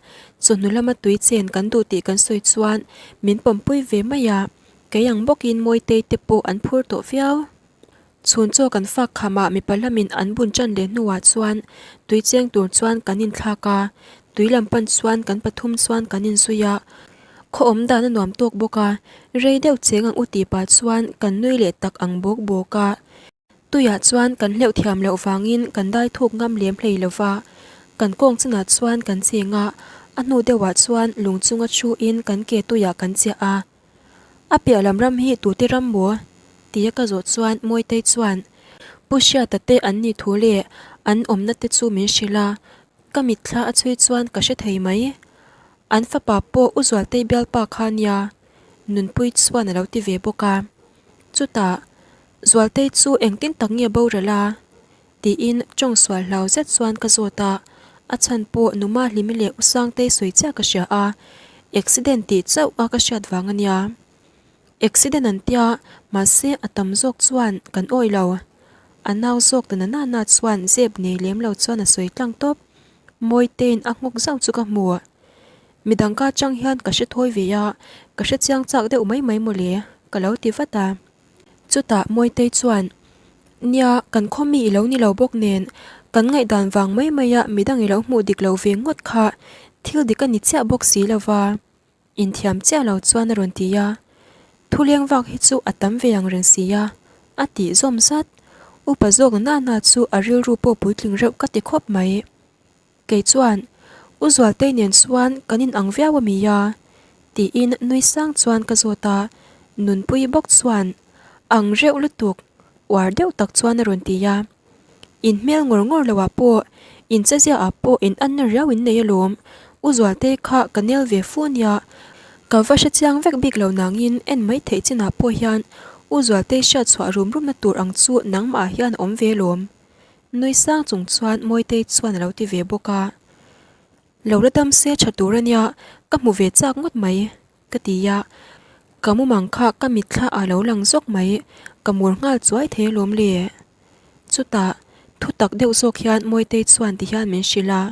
chawhnu lama tui chen kan duh tih kan sawi chuan min pawmpui ve mai a, kei ang bawkin Mawitei te pawh an phur tawh viau. Chhun chaw kan fak khamah mipa lamin an bun ṭan leh hnuah chuan tui cheng tur chuan kan inthlak a, tui lam pan chuan kan pathum chuan kan inzui a, khaw awm dan a nuam tawk bawk a, rei deuh cheng ang u tih pah chuan kan nui leh tak ang bawk bawk a. Tuiah chuan kan hleuh thiam loh vangin kan dai thuk ngam lem hlei lo va, kan kawng chinah chuan kan cheng a, a hnu deuhah chuan lung chunga thuin kan ke tuiah kan chiah a. A piah lam ram hi tute ram maw? tia ka zawh chuan Mawitei chuan Pu Hriata te an nih thu leh an awmna te chu min hrilh a, ka mitthla a chhui chuan ka hre thei mai. An fapa pawh U Zualtei bialpa kha nia, Nunpui chuan a lo ti ve bawk a. Chutah, Zualtei chu engtin tak nge boral a? Tiin tawng sual hlau zet chuan ka zawt a, a chhan pawh Numa Hlimi leh U Sangtei sawi chiah ka hria a, accident tih chauh a ka hriat vang a nia. Accident an tia, mahse a tam zawk chuan kan awih lo. A nau zawk ta na na na chuan zep nei lem lo chuan a sawi tlang tawp. Mawitein a nghawk zauh chu ka hmu. Midang ka atang hian ka hre thawi ve a, ka hre chiang chak deuh mai mai mawle, ka lo ti vat a. Chutah Mawitei chuan, Nia, kan khaw mi i lo ni lo bawk nen, kan ngaihdan vang mai maia midang i lo hmuh dik lo ve ngawt kha thil dik a ni chiah bawk si lo va, inthiam chiah lo chuan a rawn ti a. Thu leng vak hi chu a tam ve ang reng si a, a tih zawm zat. Upa zawk nana chu a rilru pawh puitling reuh ka ti khawp mai. Kei chuan, U Zualtei nen chuan kan in ang viau a mi a? tiin nui sang chuan ka zawt a, Nunpui bawk chuan, Ang reuh lutuk, uar deuh tak chuan a rawn ti a. In hmel ngawr ngawr lo ah pawh, in chezia ah pawh in anna riau in nei alawm, U Zualtei kha ka nel ve fu nia, ka va hre chiang vek bik lo nangin en mai theih chinah pawh hian U Zualtei hriat chhuah rum rumna tur ang chu nangmah ah hian a awm ve alawm. Nui sang chung chuan Mawitei chuan a lo ti ve bawk a, Lo la dam se tha tur a nia, ka hmu ve chak ngawt mai, ka ti a. Ka mumang kha ka mitthla ah lo lang zawk mai, ka mur nghal chuai thei alawm le. Chutah, thutak deuh zawk hian Mawitei chuan tihian min hrilh a,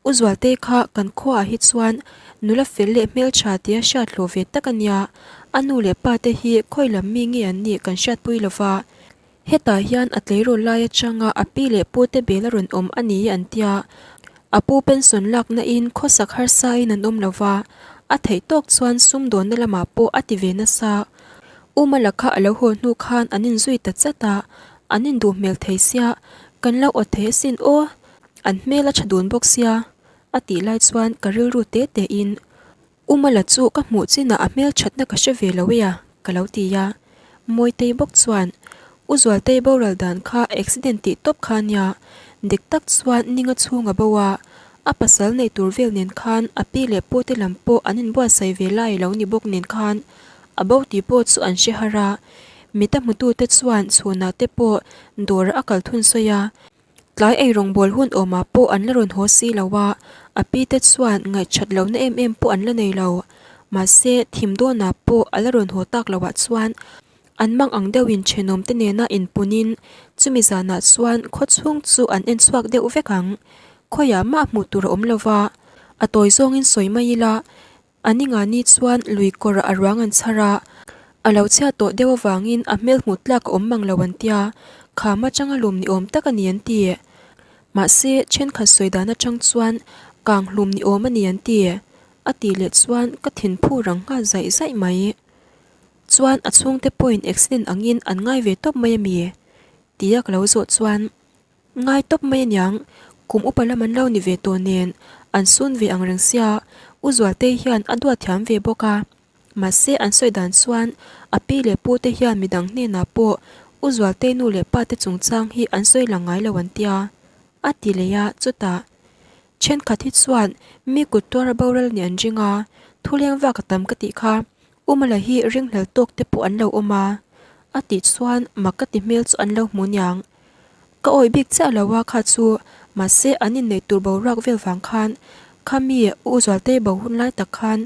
U Zualtei kha kan khuaah hi chuan nula fel leh hmeltha tia hriat hlawh ve tak a nia, a nu leh pa te hi khawi lam mi nge an nih kan hriatpui lo va. Hetah hian a tleirawl lai atanga a pi leh pu te bel a rawn awm a ni an tia, a pu pension lakna in khawsak harsa in an awm lo va, a theih tawk chuan sumdawnna lamah pawh a ti ve nasa. U Mala kha a lo haw hnu khan an inzui ta chat a, an induh hmel thei sia, kan lo awt thei asin aw, an hmel a tha dun bawk sia, a tih lai chuan ka rilru te te in U Mala chu ka hmuh chinah a hmel thatna ka hre ve lo e a, ka lo ti a. Mawitei bawk chuan, U Zualtei boral dan kha accident tih tawp kha nia, dik tak chuan ninga chhung a bo a, a pasal nei tur vel nen khan a pi leh pu te lam pawh an inbuatsaih ve lai lo ni bawk nen khan a bo tih pawh chu an hre har a. Mita hmutute chuan chhunah te pawh dawrah a kal thun sawi a, Tlai eirawngbawl hun awmah pawh an la rawn haw si lo a, a pi te chuan ngaihthat lohna em em pawh an la nei lo. Mahse, thim dawnah pawh a la rawn haw tak loah chuan an mang ang deuhin thenawm te nena inpunin chumi zanah chuan khaw chhung chu an en chhuak deuh vek ang. Khawiah mah hmuh tur a awm lo va, a tawi zawngin sawi mai ila, A ninga ni chuan lui kawrah a ruang an chhar a, a lo chhiat tawh deuh avangin a hmel hmuh tlak a awm mang lo an tia, kham atanga lum ni awm tak a ni an ti. Mahse, thenkhat sawi dan atang chuan kang hlum ni awm a ni an ti. A tih leh chuan ka thinphu rang nghal zaih zaih mai. Chuan a chhungte pawhin accident angin an ngai ve tawp mai a mi? Tia ka lo zawh chuan. Ngai tawp mai aniang, kum upa lam an lo ni ve tawh nen an sun ve ang reng sia, U Zualtei hian a duat thiam ve bawk a. Mahse an sawi dan chuan a pi leh pu te hian midang hnenah pawh U Zualtei nu leh pa te chungchang hi an sawi lang ngai lo an tia. A ti leh a, chutah thenkhat hi chuan mi kut tuar a boral nih an ring a, thuleng vak a tam ka tih kha U Mala hi ringhlel tawk te pawh an lo awm a, a tih chuan mak ka ti hmel chu an lo hmu niang. Ka awih bik chiah lo a kha chu, mahse an inneih tur boruak vel vang khan khami U Zualtei bo hun lai tak khan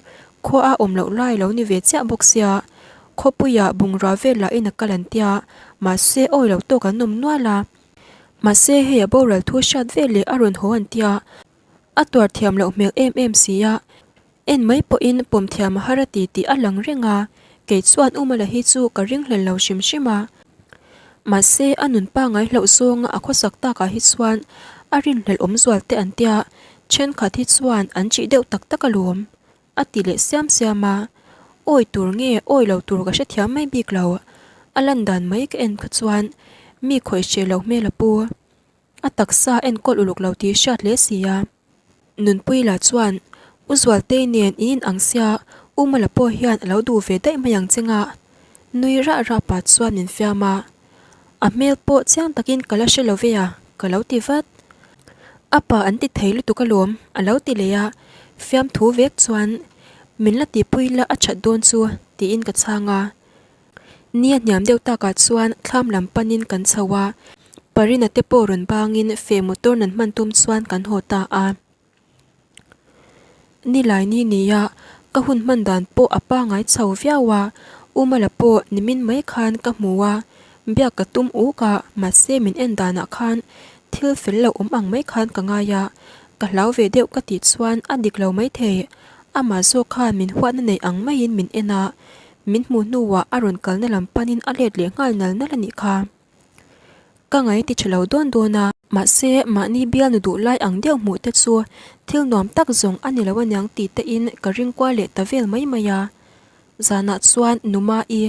khua a awm loh lai lo ni ve chiah bawk sia, khawpuiah bungrua vel lah in a kal an tia, mahse awih lo tawk an awm nual a. Mahse hei a boral thu hriat vel leh a rawn haw an tia, a tuar thiam loh hmel em em si a. En mai pawhin pawm thiam a har a ti tih a lang reng a, kei chuan U Mala hi chu ka ringhlel lo hrim hrim a. Mahse, a nun pangai hlauh zawnga a khawsak takah hi chuan a rinhlelh awm zual te an tia, thenkhat hi chuan an chih deuh tak tak alawm, a ti leh siam siam a. Awi tur nge awi lo tur ka hrethiam mai bik lo, a lan dan mai ka en kha chuan mi khawih hreh lo hmel a pu. A taksa enkawl uluk lo tih hriat hle si a. Nunpui lah chuan, U Zualtei nen in in ang sia, U Mala pawh hian a lo duh ve daih mai ang che nga. Nui rah rah pah chuan min fiam a. A hmel pawh chiang takin ka la hre lo ve a, ka lo ti vat. A pa an ti thei lutuk alawm, a lo ti leh a. Fiamthu vek chuan, Min la tihpui la a that dawn chu, tiin ka chhang a. Nia hniam deuh takah chuan thlam lam panin kan chho a, Parina te pawh rawn bangin feh motor nan hman tum chuan kan haw ta a. Nilai ni nia ka hun hman dan pawh a pangai chho viau a, U Mala pawh nimin mai khan ka hmu a, biak ka tum uk a, mahse min en danah khan thil fel lo awm ang mai khan ka ngai a, ka hlau ve deuh ka tih chuan a dik lo maithei, amah zawk khan min huatna nei ang maiin min en a, Min hmuh hnuah a rawn kalna lam panin a let leh nghal nal nal a nih kha. Ka ngai ti tha lo dawn dawn a. Mahse, mahni bialnu duh lai ang deuh hmuh te chu thil nuam tak zawng a ni lo aniang tih te in ka ring kual leh ta vel mai mai a. Zanah chuan Numa-i,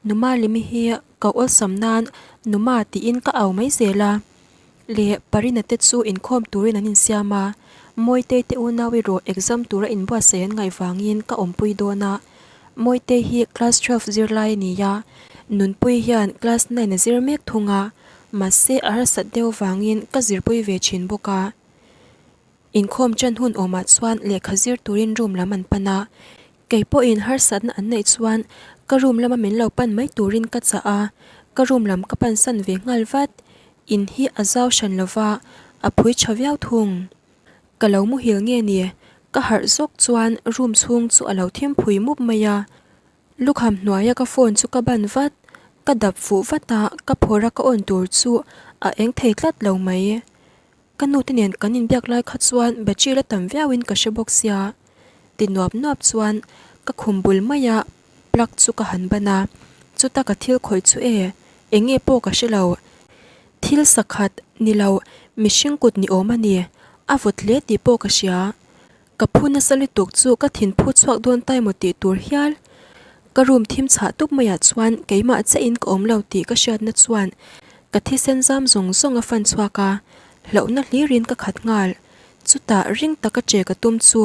Numa Limi hi ka awlsam nan Numa tiin ka au mai zel a. Leh Parina te chu inkhawm turin an insiam a, Mawitei te unau erawh exam tura inbuatsaih an ngaih vangin ka awmpui dawn a. Mawitei hi class 12 zirlai a ni a, Nunpui hian class nine a zir mek thung a, mahse a harsat deuh vangin ka zirpui ve thin bawk a. Inkhawm ṭan hun awmah chuan lehkha zir turin room lam an pan a, kei pawhin harsatna an neih chuan ka room lama min lo pan mai turin ka chah a, ka room lam ka pansan ve nghal vat. In hi a zau hran lo va, a phui ṭha viau thung. Ka lo muhil nge ni? Ka harh zawk chuan room chhung chu a lo thim phui mup mai a. Lukham hnuaia ka phone chu ka ban vat, ka dap fuh vat a, ka phawrh a ka on tur chu A eng thei tlat lo mai. Ka nu te nen kan inbiak lai kha chuan battery la tam viauin ka hre bawk sia. Ti nuap nuap chuan ka khum bul maia plug chu ka han ban a, chuta ka thil khawih chu e, eng nge pawh ka hre lo. Thil sakhat ni lo mihring kut ni awm a ni, a vawt hle tih pawh ka hria. Ka phu nasa lutuk chu ka thin phu chhuak dawn ta emaw tih tur hial. Ka room thim chhah tup maiah chuan keimah chiahin ka awm lo tih ka hriatna chuan ka thisen zam zawng zawng a fan chhuak a, hlauhna hlirin ka khat nghal. Chutah ring taka che ka tum chu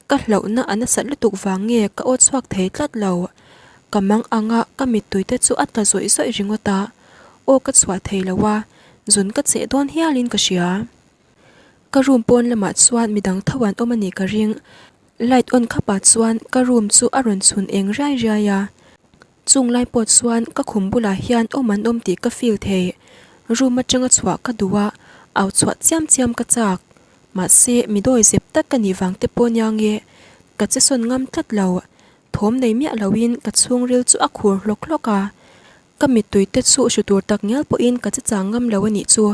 ka hlauhna a nasat lutuk vang nge ka aw chhuak thei tlat lo. Ka mang anga ka mittui te chu a tla zawih zawih ringawt a, aw ka chhuah thei lo a, zun ka cheh dawn hialin ka hria. Ka room pawn lamah chuan midang tho an awm a nih ka ring. Light on khapah chuan ka room chu a rawn chhun eng riai riai a. Chung lai pawh chuan ka khum bulah hian awm an awm tih ka feel thei. Room atanga chhuah ka duh a, au chhuah chiam chiam ka chak. Mahse mi dawi zep tak ka nih vang te pawh nia nge ka che sawn ngam tlat lo. Thawm nei miah loin ka chhungril chu a khur hlawk hlawk a. Ka mittui te chu hru tur tak ngial pawhin ka che chang ngam lo a nih chu.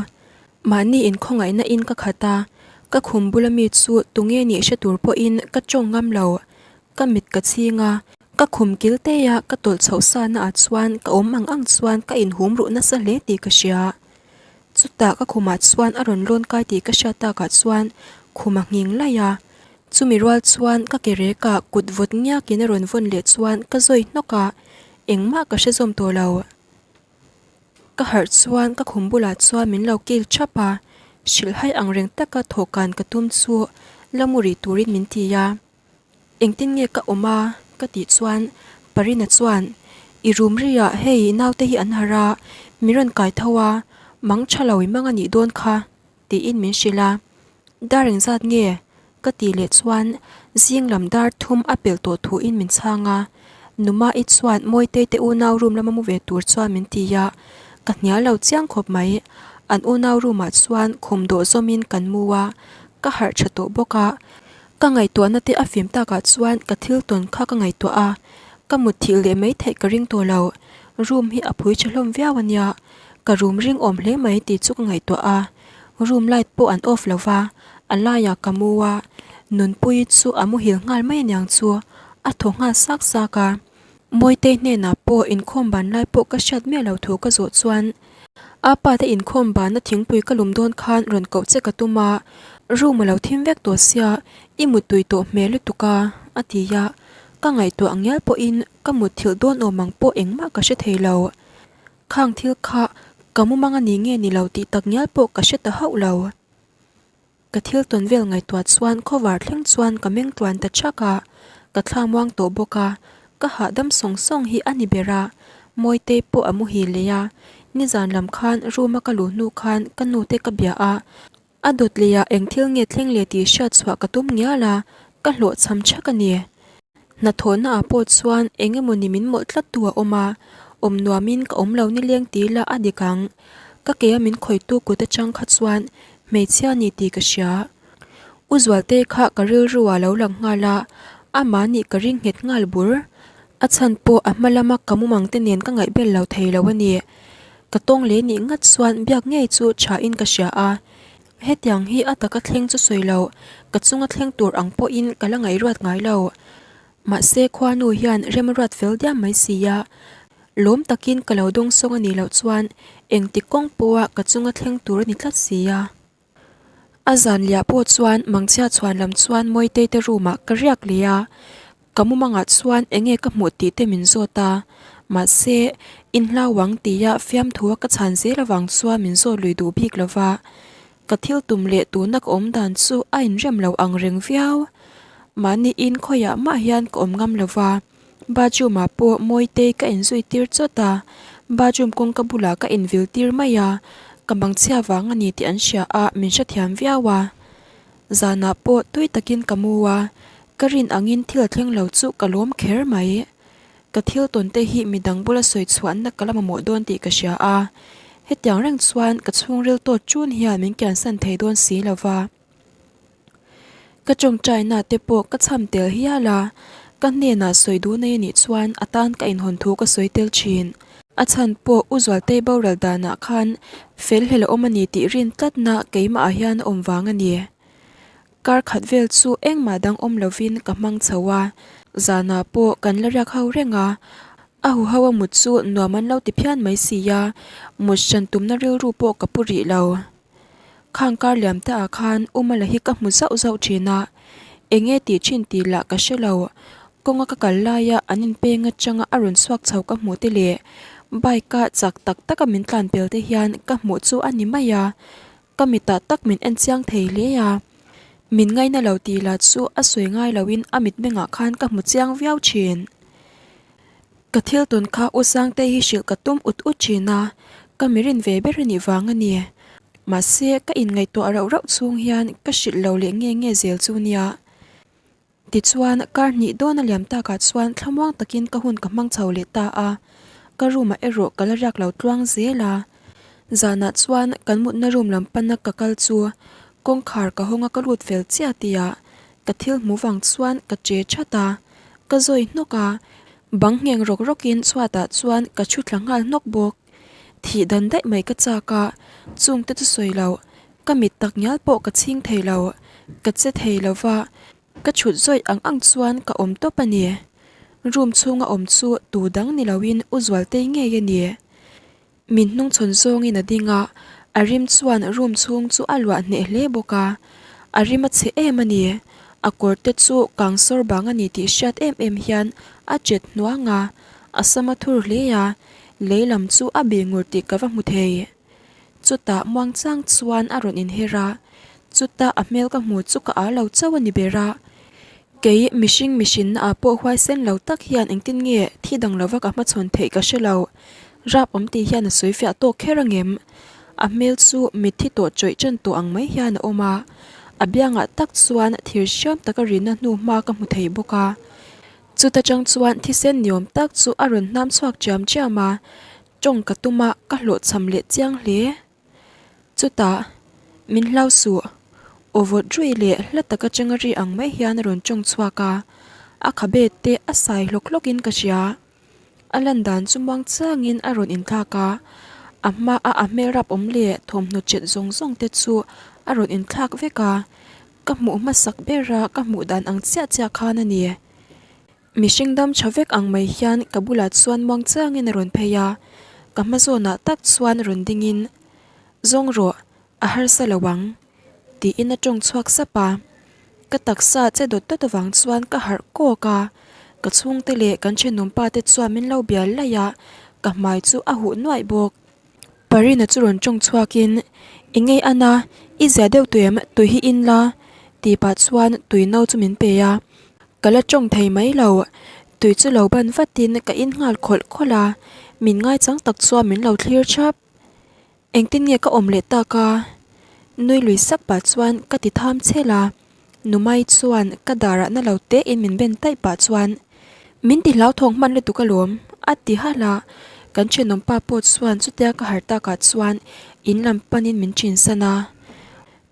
Mahni inkhawngaihna in ka khat a, ka khum bula mi chu tunge nih hre tur pawhin ka tawng ngam lo. Ka mit ka chhing a, ka khum kil te a ka tawlh chhoh sa na ah chuan ka awm ang ang chuan ka inhum ruh nasa hle tih ka hria. Chutah ka khumah chuan a rawn lawn kai tih ka hriat takah chuan khum a nghing laih a, chumi rual chuan ka ke rekah kut vawt ngiakin a rawn vawn leh chuan ka zawi hnawk a, engmah ka hre zawm tawh lo. Ka harh chuan ka khum bulah chuan min lo kil thap a, hrilhhai ang reng taka thawhkan ka tum chu la mu rih turin min ti a. Engtin nge ka awm a? ka tih chuan Parina chuan, I rum ri ah hei naute hi an harh a, min rawn kai tho a, mang tha lo i mang a nih dawn kha tiin min hrilh a. Dar engzat nge? ka tih leh chuan zing lam dar thum a pelh tawh thuin min chhang a. Numa-i chuan Mawitei te unau room lama mu ve tur chuan min ti a, ka hnial lo chiang khawp mai. An unau room ah chuan khum dawh zawmin kan mu a, ka harh tha tawh bawk a. Ka ngaihtuahna te a fim takah chuan ka thil tawn kha ka ngaihtuah a, ka mutthilh leh mai theih ka ring tawh lo. Room hi a phui tha hlawm viau a nia, ka room ring awm hle mai tih chu ka ngaihtuah a. Room light pawh an off lo va, a laiah ka mu a, Nunpuii chu a muhil nghal mai aniang chu, a thaw nghal sak sak a. Mawitei hnenah pawh inkhawm ban lai pawh ka hriat miah lo thu ka zawh chuan, A pa te inkhawm bana thingpui ka lum dawn khan rawn koh che ka tum a, room a lo thim vek tawh sia, i muttui tawh hmel lutuk a, a ti a. Ka ngaihtuah ngial pawhin ka mutthilh dawn awm ang pawh engmah ka hre thei lo. Khang thil kha ka mumang a ni nge ni lo tih tak ngial pawh ka hre ta hauh lo. Ka thil tawn vel ngaihtuah chuan khawvar thleng chuan ka meng tluan ta thak a, ka thla muang tawh bawk a, ka hahdam sawng sawng hi a ni ber a, Mawitei pawh a muhil leh a, nizan lam khan room a ka luh hnu khan ka nu te ka bia a, a dawt leh ah eng thil nge thleng leh tih hriat chhuah ka tum ngial a, ka hlawhchham thak a ni. Hnathawhna ah pawh chuan eng emaw ni min mawlh tlat tu a awm a, awm nuamin ka awm lo nileng ti ila a dik ang. Ka ke a min khawihtu kut atang kha chuan hmeichhia ni tih ka hria. U Zualtei kha ka rilru ah lo lang nghal a, amah nih ka ring nghet nghal bur. A chhan pawh a hma lama ka mumang te nen ka ngaihbel lo thei lo a ni. Ka tawng leh nih ngat chuan biak ngei chu tha in ka hria a. Hetiang hi a taka thleng chu sawi lo, ka chunga thleng tur ang pawhin ka la ngaihruat ngai lo. Mahse khuanu hian rem a ruat fel diam mai si a, lawm takin ka lo dawngsawng a nih loh chuan engti kawng pawha ka chunga thleng tur a ni tlat si a. A zan liah pawh chuan mangchhia chhuan lam chuan Mawitei te room ah ka riak leh a, Ka mumangah chuan enge ka hmuh tih te min zawt a, mahse inhlau ang tia fiamthua ka chhan zel avang chuan min zawt lui duh bik lo va. Ka thil tum leh tuna ka awm dan chu a inrem lo ang reng viau. Mahni in khawiah mah hian ka awm ngam lo va, bathroom ah pawh Mawitei ka inzui tir chawt a, bathroom kawngka bulah ka invil tir mai a, ka mangchhia vang a ni tih an hria a, min hrethiam viau a. Zanah pawh tui takin ka mu a, ka rin angin thil a thleng lo chu ka lawm kher mai. Ka thil tawn te hi midang bula sawi chhuahna ka la mamawh dawn tih ka hria a, hetiang reng chuan ka chhungril tawt chun hian min kiansan thei dawn si lo va. Ka tawngtaina te pawh ka chham tel hial a, ka hnenah sawi duh nei a nih chuan a tan ka inhawn thu ka sawi tel thin. A chhan pawh U Zualtei boral danah khan fel hlel a awm a ni tih rin tlatna keimahah hian a awm vang a ni. Kar khat vel chu engmah dang awm lovin ka hmang chho a, zanah pawh kan la riak ho reng a, a huho a mut chu nuam an lo ti phian mai si a, mut hran tumna rilru pawh ka pu rih lo. Khang kar liam te ah khan Umala hi ka hmu zauh zauh thin a, enge tih thin tih lah ka hre lo, kawnga ka kal laia an inpeng atanga a rawn chhuak chho ka hmuh te leh bike a chak tak taka min tlan pel te hian ka hmuh chu a ni mai a, ka mitah tak min en chiang thei hle a, min ngaina lo tih lah chu a sawi ngai loin a mitmengah khan ka hmu chiang viau thin. Ka thil tawn kha U Sangtei hi hrilh ka tum ut ut thin a, ka mi rin ve ber a nih vang a ni. Mahse, ka inngaihtuah rauh rauh chhung hian ka hrilh lo leh nge nge zel chu nia. Tichuan, kar hnih dawn a liam takah chuan thlamuang takin ka hun ka hmang chho leh ta a, ka room ah erawh ka la riak lo tluang zel a. Zanah chuan kan mutna room lam pana ka kal chu kawngkhar ka hawng a ka lut fel chiah tihah ka thil hmu vang chuan ka che that a, ka zawi hnawk a, bang ngheng rawk rawkin chhuatah chuan ka thu thla nghal hnawk bawk. Thih dan daih mai ka chak a, chungte chu sawi loh, ka mit tak ngial pawh ka chhing thei lo, ka che thei lo va, ka chhut zawih ang ang chuan ka awm tawp a ni. Room chhunga awm chu tu dang ni loin U Zualtei ngei a ni. Min hnungchhawn zawngin a ding a, a rim chuan room chhung chu a luah hneh hle bawk a, a rim a chhe em a ni. A kawr te chu kang sawr bang a ni tih hriat em em hian a chet hnuang a, a sam a thur hle a, lei lam chu a bih ngur tih ka va hmu thei. Chutah muangchang chuan a rawn inher a, chutah a hmel ka hmu chu ka â lo chauh a ni ber a. Kei mihring mihrinna ah pawh huaisen lo tak hian engtin nge thi dang lova ka hmachhawn theih ka hre lo. Rap awm tih hian a sawi fiah tawk kher angem? A hmel chu mitthi tawh chawih ṭan tawh ang mai hian a awm a, a biangah tak chuan thir hriam taka rinna hnu hma ka hmu thei bawk a. Chuta ṭang chuan thisen niawm tak chu a rawn hnam chhuak ṭiam ṭiam a, ṭawng ka tum a ka hlawhchham leh chiang hle. Chutah, min hlau suh, aw vawt ruih leh hla tak atanga ri ang mai hian a rawn tawng chhuak a, a khabe te a sai hlawk hlawkin ka hria. A lan dan chu muang changin a rawn inthlak a, a hmaa a hmel rap awm leh thawmhnaw chet zawng zawng te chu a rawn inthlak vek a, ka hmuh hmasak bera ka hmuh dan ang chiah chiah khan a ni. Mihring dam tha vek ang mai hian ka bulah chuan muang chiangin a rawn phei a, ka hma zawnah tak chuan rawn dingin, Zawng rawh, a harsa lo ang, tiin a tawng chhuak sap a. Ka taksa che dawt dawt avang chuan ka harh kawk a, ka chhungte leh kan thenawmpa te chuan min lo bial laih a, ka hmai chu a huh nuaih bawk. Parina chu rawn tawng chhuakin, I ngei ana, i zia deuh tuem, tui hi in la, tih pah chuan tui no chu min pe a. Ka la tawng thei mai lo, tui chu lo ban vatin ka in nghal khawlh khawlh a, min ngaichang tak chuan min lo thlir thap. Engtin nge ka awm leh tak a? Nui lui sak pah chuan ka ti tham chhel a, Numai chuan ka darah na lo te in min ben taih pah chuan, Min ti hlauthawng hman lutuk alawm, a ti halh a, kan thenawm pa pawh chuan chutia ka harh takah chuan in lam panin min ṭinsan a.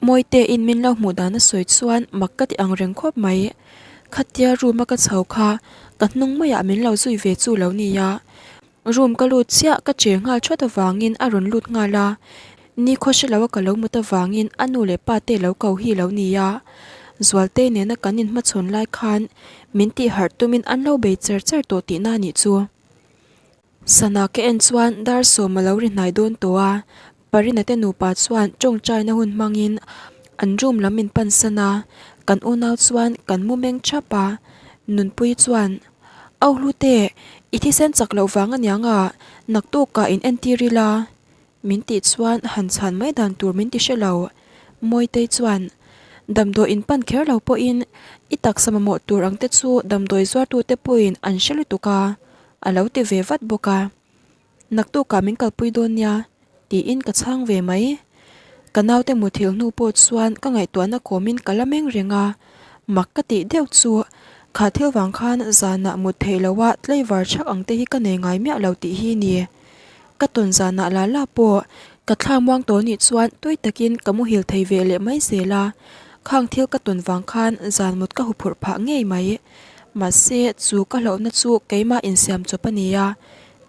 Mawite in min lo hmuh dan a sawi chuan mak ka ti ang reng khawp mai. Khatia room a ka chho kha ka hnung maiah min lo zui ve chu lo nia. Room ka lut chiah ka che nghal thawt avangin a rawn lut nghal a, nikhaw hre lo a ka lo mut avangin a nu leh pa te lo ko hi lo nia. Zualtei nena kan inhmachhawn lai khan min tih harh tumin an lo bei cher cher tawh tihna a nih chu. Sana ka en chuan dar sawm a lo ri hnai dawn tawh a, Parina te nupa chuan tawngtaina hun hmangin an room lam in pansan a, kan unau chuan kan mu meng thap a, Nunpui chuan, Au Hlute, i thisen chak loh vang aniang a, naktukah in entir ila. Min tih chuan han chhan mai dan tur min ti hre lo. Mawitei chuan, Damdawi in pan kher lo pawhin i taksa mamawh tur ang te chu damdawi zuartute pawhin an hre lutuk a, a lo ti ve vat bawk a. Naktukah min kalpui dawn nia, tiin ka chhang ve mai. Ka naute muthilh hnu pawh chuan ka ngaihtuahna kawmin ka la meng reng a, mak ka tih deuh chu kha thil vang khan zanah mut theih loha tlaivar chhak ang te hi ka nei ngai miah lo tih hi ni. Ka tawn zanah la la pawh ka thla muang tawh nih chuan tui takin ka muhil thei ve leh mai zel a, khang thil ka tawn vang khan zan mut ka huphurh phah ngei mai. Mahse chu ka hlauhna chu keimah insiam chawp a ni a.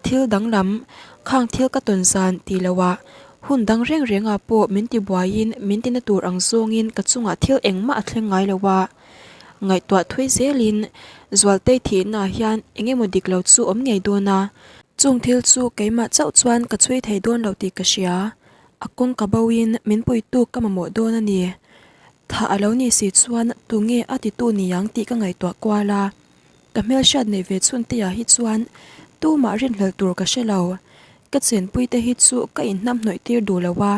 Thil danglam, khang thil ka tawn zan tih loah hun dang reng rengah pawh min tibuaiin min tina tur ang zawngin ka chungah thil engmah a thleng ngai lo a. Ngaihtuah thui zelin Zualtei thihnaah hian eng emaw dik lo chu awm ngei dawn a. Chung thil chu keimah chauh chuan ka chhui thei dawn lo tih ka hria. A kawng ka boin min puitu ka mamawh dawn a ni. Thah a lo nih si chuan tunge a titu niang tih ka ngaihtuah kual a. Ka hmelhriat neih ve chhun te ah hi chuan tumah rinhlelh tur ka hre lo. Ka chenpui te hi chu ka inhnam hnawih tir duh lo a.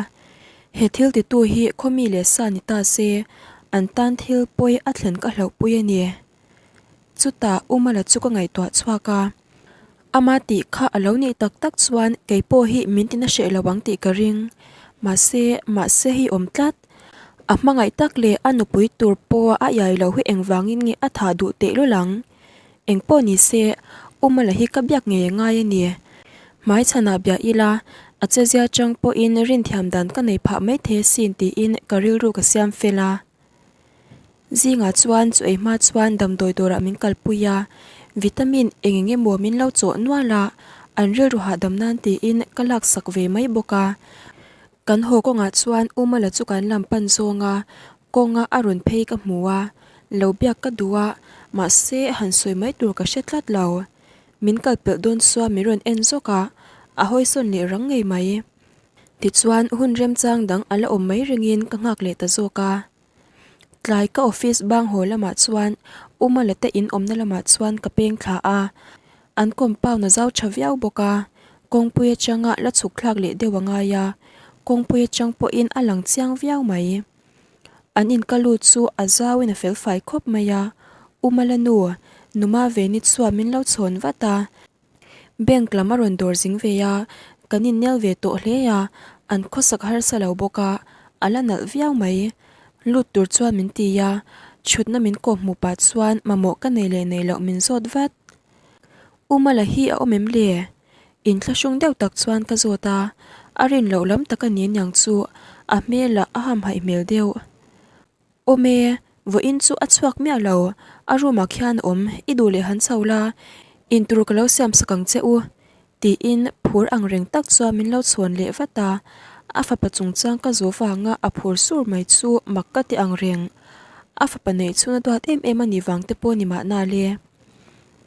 He thil titu hi khawmi leh sa ni ta se an tan thil pawi a thlen ka hlauhpui a ni. Chutah Umala chu ka ngaihtuah chhuak a. Ama tih kha a lo nih tak tak chuan kei pawh hi min tina hreh lo ang tih ka ring. Mahse, mahse hi awm tlat. A hmangaih tak leh a nupui tur pawh a iai loh hi engvangin nge a thah duh tehlul ang? Engpawh ni se, Umala hi ka biak ngei a ngai a ni. Hmaichhanah bia ila, a chezia chang pawhin rinthiam dan ka nei phah maithei asin tiin ka rilru ka siam fel a. Zingah chuan chu ei hma chuan damdawi dawrah min kalpui a, vitamin eng eng emaw min lo chawh nual a, an rilru hahdam nan tiin ka laksak ve mai bawk a. Kan haw kawngah chuan U Mala chu kan lam pan zawng a, kawnga a rawn phei ka hmu a, lo biak ka duh a, mahse han sawi mai tur ka hre tlat lo. Min kal pelh dawn chuan min rawn en zawk a, a hawisawn leh rang ngei mai. Tichuan hun remchang dang a la awm mai ringin ka nghak leh ta zawk a. Tlai ka office bang haw lamah chuan U Mala te in awmna lamah chuan ka peng thla a, an compound a zau tha viau bawk a, kawngpui atanga la chhuk thlak leh deuh a ngai a, kawngpui atang pawhin a lang chiang viau mai. An in ka lut chu a zauin a fel fai khawp mai a, U Mala nu, Numa Veni chuan min lo chhawn vat a. Bank lam a rawn dawr zing ve a, kan innel ve tawh hle a, an khawsak harsa lo bawk a, a la nalh viau mai. Lut tur chuan min ti a, chhutna min kawp hmuh pah chuan mamawh ka nei leh nei loh min zawt vat. U Mala hi a awm em le? Inthlahrung deuh tak chuan ka zawt a, a rin loh lam tak a ni aniang chu a hmelah a hamhaih hmel deuh. Awm e, vawiin chu a chhuak miah lo, a room ah khian a awm, i duh leh han chho la, intur ka lo siam sak ang che u, tiin phur ang reng tak chuan min lo chhawn leh vat a, a fapa chungchang ka zawh vanga a phur sur mai chu mak ka ti ang reng, a fapa neih chhun a duat em em a nih vang te pawh ni mahna le.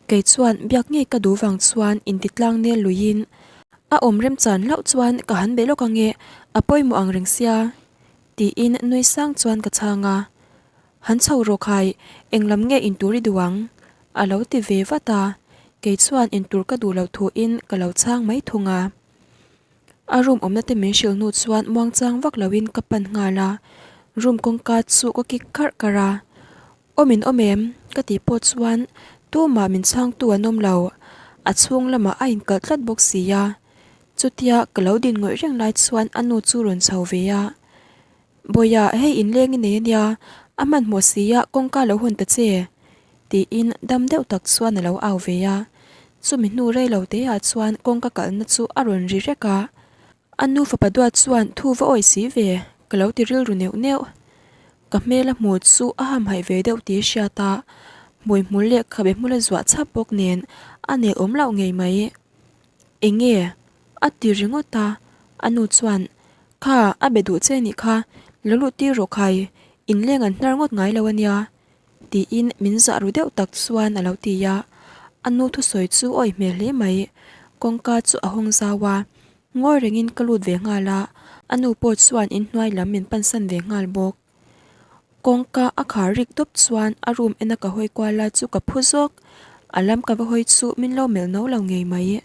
Kei chuan biak ngei ka duh vang chuan intitlang nel luiin a awm remchan hlauh chuan ka han be lawk ang e, a pawimawh ang reng sia. Tiin nui sang chuan ka chhang a, Han chho rawh khai, eng lam nge intur i duh ang? A lo ti ve vat a, kei chuan intur ka duh loh thuin ka lo chhang mai thung a. A room awmna te min hrilh hnu chuan muangchang vak loin ka pan nghal a, room kawngka chu ka kik karh karh a, Awm in awm em? Ka tih pawh chuan tumah min chhangtu an awm lo, a chhung lamah a inkalh tlat bawk si a. Chutia ka lo din ngawih reng lai chuan a nu chu rawn chho ve a, Bawiha hei inleng i nei ania, a hmanhmawh si a kawngka lo hawn ta che tiin dam deuh tak chuan a lo au ve a. Chumi hnu rei lo te ah chuan kawngka kalhna chu a rawn ri rek a, A nu fapa duat chuan thu va awih si ve, ka lo ti rilru neuh neuh. Ka hmel a hmu chu a hamhaih ve deuh tih hriat a, hmui hmul leh khabe hmul a zuah chhap bawk nen a nel awm loh ngei mai. Eng nge? A ti ringawt a, a nu chuan, Kha, a be duh che nih kha, lo luh tir rawh khai, inleng an hnar ngawt ngai lo a nia, tiin min zah ru deuh tak chuan a lo ti a, a nu thusawi chu awih hmel hle mai, kawngka chu a hawng zau a, Ngawi rengin ka lut ve nghal a, a nu pawh chuan inhnuai lam min pansan ve nghal bawk. Kawngka a khar rik dawp chuan a room ena ka hawi kual lai chu ka phu zawk, a lam ka va hawi chu min lo melh no lo ngei mai.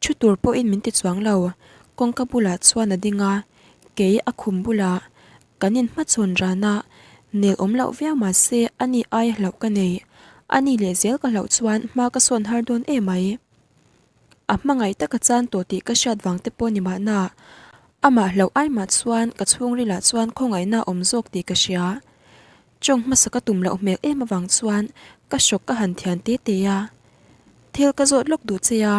Thu tur pawhin min ti chuang lo, kawngka bulah chuan a ding a, kei a khum bulah kan inhmachhawn ran a, nel awm loh viau mah se ani aia hlauh ka nei, ani lehzel ka hlauh chuan hma ka sawn har dawn emai. A hmangaih taka chan tawh tih ka hriat vang te pawh ni mahna, amah hlauh ai mah chuan ka chhungrilah chuan khawngaihna a awm zawk tih ka hria. Tawng hmasa ka tum loh hmel em avang chuan ka hrawk ka han thian te te a. Thil ka zawt lawk duh che a,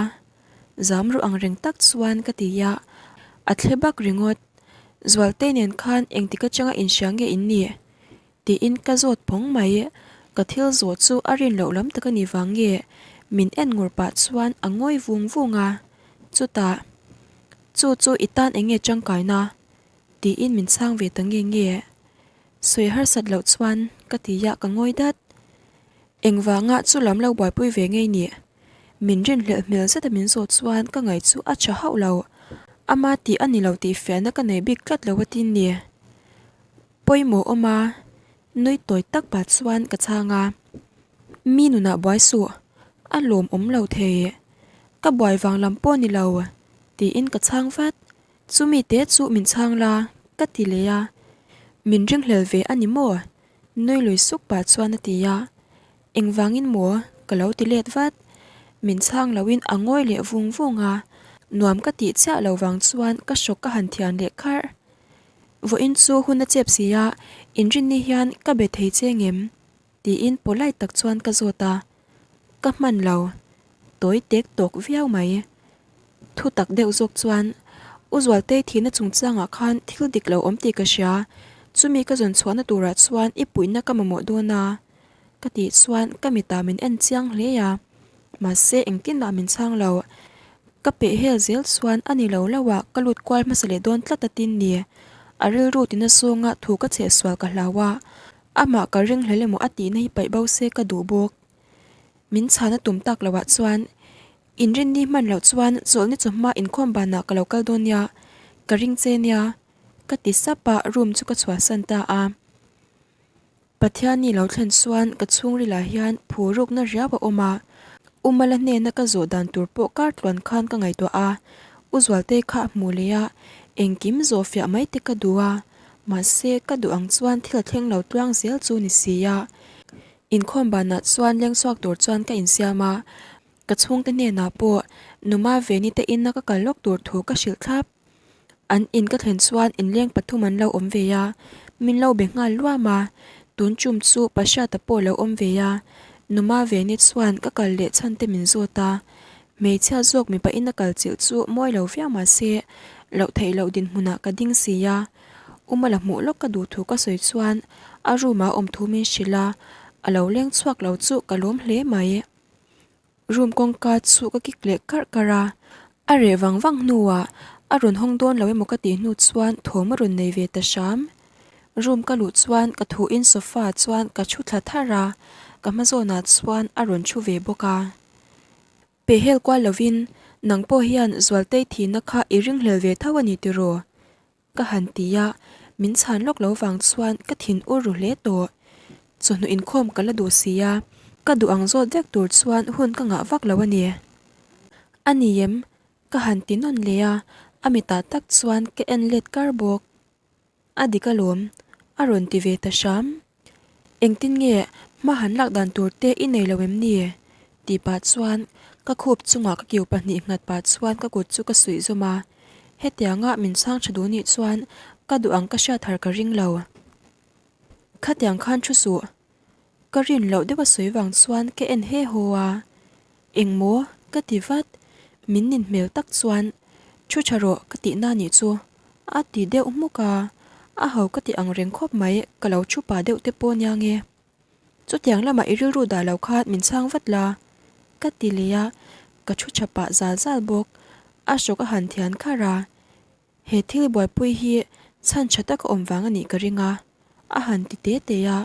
zam ruh ang reng tak chuan ka ti a, a thle bak ringawt. Zualtei nen khan engtik atanga inhria nge in nih? Tiin ka zawt phawng mai. Ka thil zawh chu a rin loh lam tak a nih vang nge min en ngur pah chuan a ngawi vung vung a. Chutah, Chu chu i tan eng nge tangkaina? tiin min chhang ve ta nge nge. Sawi harsat loh chuan ka ti a, ka ngawi dat. Engvanga chu lam lo buaipui ve ngei nih? Min rinhlelh hmel zeta min zawh chuan ka ngaih chu a tha hauh lo. Ama tih a ni lo tih fiahna ka nei bik tlat lo a tin ni. Pawimawh awm a, nui tawi tak pah chuan ka chhang a. Mi nunah buai suh, a lawm awm lo thei. Ka buai vang lam pawh ni lo, tiin ka chhang vat. Chumi te chu min chhang la, ka ti leh a. Min ringhlel ve a ni maw? Nui lui suk pah chuan a ti a. Engvangin maw? Ka lo ti let vat. Min chhang loin a ngawi leh vung vung a, nuam ka tih chiah lo vang chuan ka hrawk ka han thian leh kharh. Vawiin chu hun a chep si a, inrinni hian ka be thei che ngem? Tiin polite tak chuan ka zawt a, ka hman lo. Tawi tek tawk viau mai. Thu tak deuh zawk chuan, U Zualtei thihna chungchangah khan thil dik lo awm tih ka hria, chumi ka zawn chhuahna turah chuan i puihna ka mamawh dawn a. Ka tih chuan ka mitah min en chiang hle a, mahse engtin mah min chhang lo. Ka peh hel zel chuan a ni lo lo a, ka lut kual hmasa leh dawn tlat a tin ni. A rilru tina zawnga thu ka chheh sual ka hlau a, amah ka ringhlel emaw a tihna hi paih bo se ka duh bawk. Min chhana tum tak loah chuan inrinni hman loh chuan chawlhni chawhma inkhawm banah ka lo kal dawn nia, ka ring che nia, ka ti sap a, room chu ka chhuahsan ta a. Pathianni lo thlen chuan ka chhungrilah hian phu rukna riau a awm a, U Mala hnena ka zawh dan tur pawh kar tluan khan ka ngaihtuah a, U Zualtei kha a hmuh leh a, engkim zawh fiah mai te ka duh a, mahse ka duh ang chuan thil a thleng lo tluang zel chu ni si a. Inkhawm banah chuan leng chhuak tur chuan ka insiam a, ka chhungte hnenah pawh Numa Veni te ina ka kal lawk tur thu ka hrilh thlap. An in ka thlen chuan inleng pathum an lo awm ve a, min lo be nghal luam a, tun tum chu Pahriata pawh lo awm ve a, Numa Veni chuan ka kal leh chhan te min zawt a, hmeichhia zawk mipa in a kal chilh chu mawi lo viau mah se, loh theih loh dinhmunah ka ding si a, Uma la hmuh lawk ka duh thu ka sawi chuan a room ah awm thu min hrilh a, a lo leng chhuak lo chu ka lawm hle mai. Room kawngka chu ka kik leh karh karh a, a reh vang vang hnuah a rawn hawng dawn lo emaw ka tih hnu chuan thawm a rawn nei ve ta hram. Room ka luh chuan ka thuin sofa ah chuan ka thu thla tharh a, ka hma zawnah chuan a rawn thu ve bawk a. Pehhel kual lovin nang pawh hian Zualtei thihna kha i ringhlel ve tho a ni tiraw? Ka han ti a, min chhan lawk lo vang chuan ka thin ur ru hle tawh. Chawhnu inkhawm ka la duh si a, ka duh ang zawt vek tur chuan hun ka ngah vak lo a ni. A ni em? Ka han ti nawn leh a, a mitah tak chuan ka en let kar bawk. A dik alawm, a rawn ti ve ta hram. Engtin nge hma han lak dan tur te i nei lo em ni? Tih pah chuan ka khup chungah ka kiu pahnih nghat pah chuan ka kut chu ka suih zawm a. Hetianga min chhang tha duh nih chuan ka duh ang ka hriat har ka ring lo. Khatiang khan thu suh. Ka rin loh deuh a sawi vang chuan ka en he haw a. Engmaw? Ka ti vat. Min nin hmel tak chuan thu tha rawh ka tihna nih chu a ti deuh hmuk a, a ho ka ti ang reng khawp mai ka lo thu pah deuh te pawh nia nge. Chutiang lamah i rilru dah lo khan min chhang vat la ka ti leh a, ka thu tha pah zal zal bawk. A hrawk a han thian kharh a, He thil buaipui hi chhan tha taka awm vang a nih ka ring a, a han ti te te a,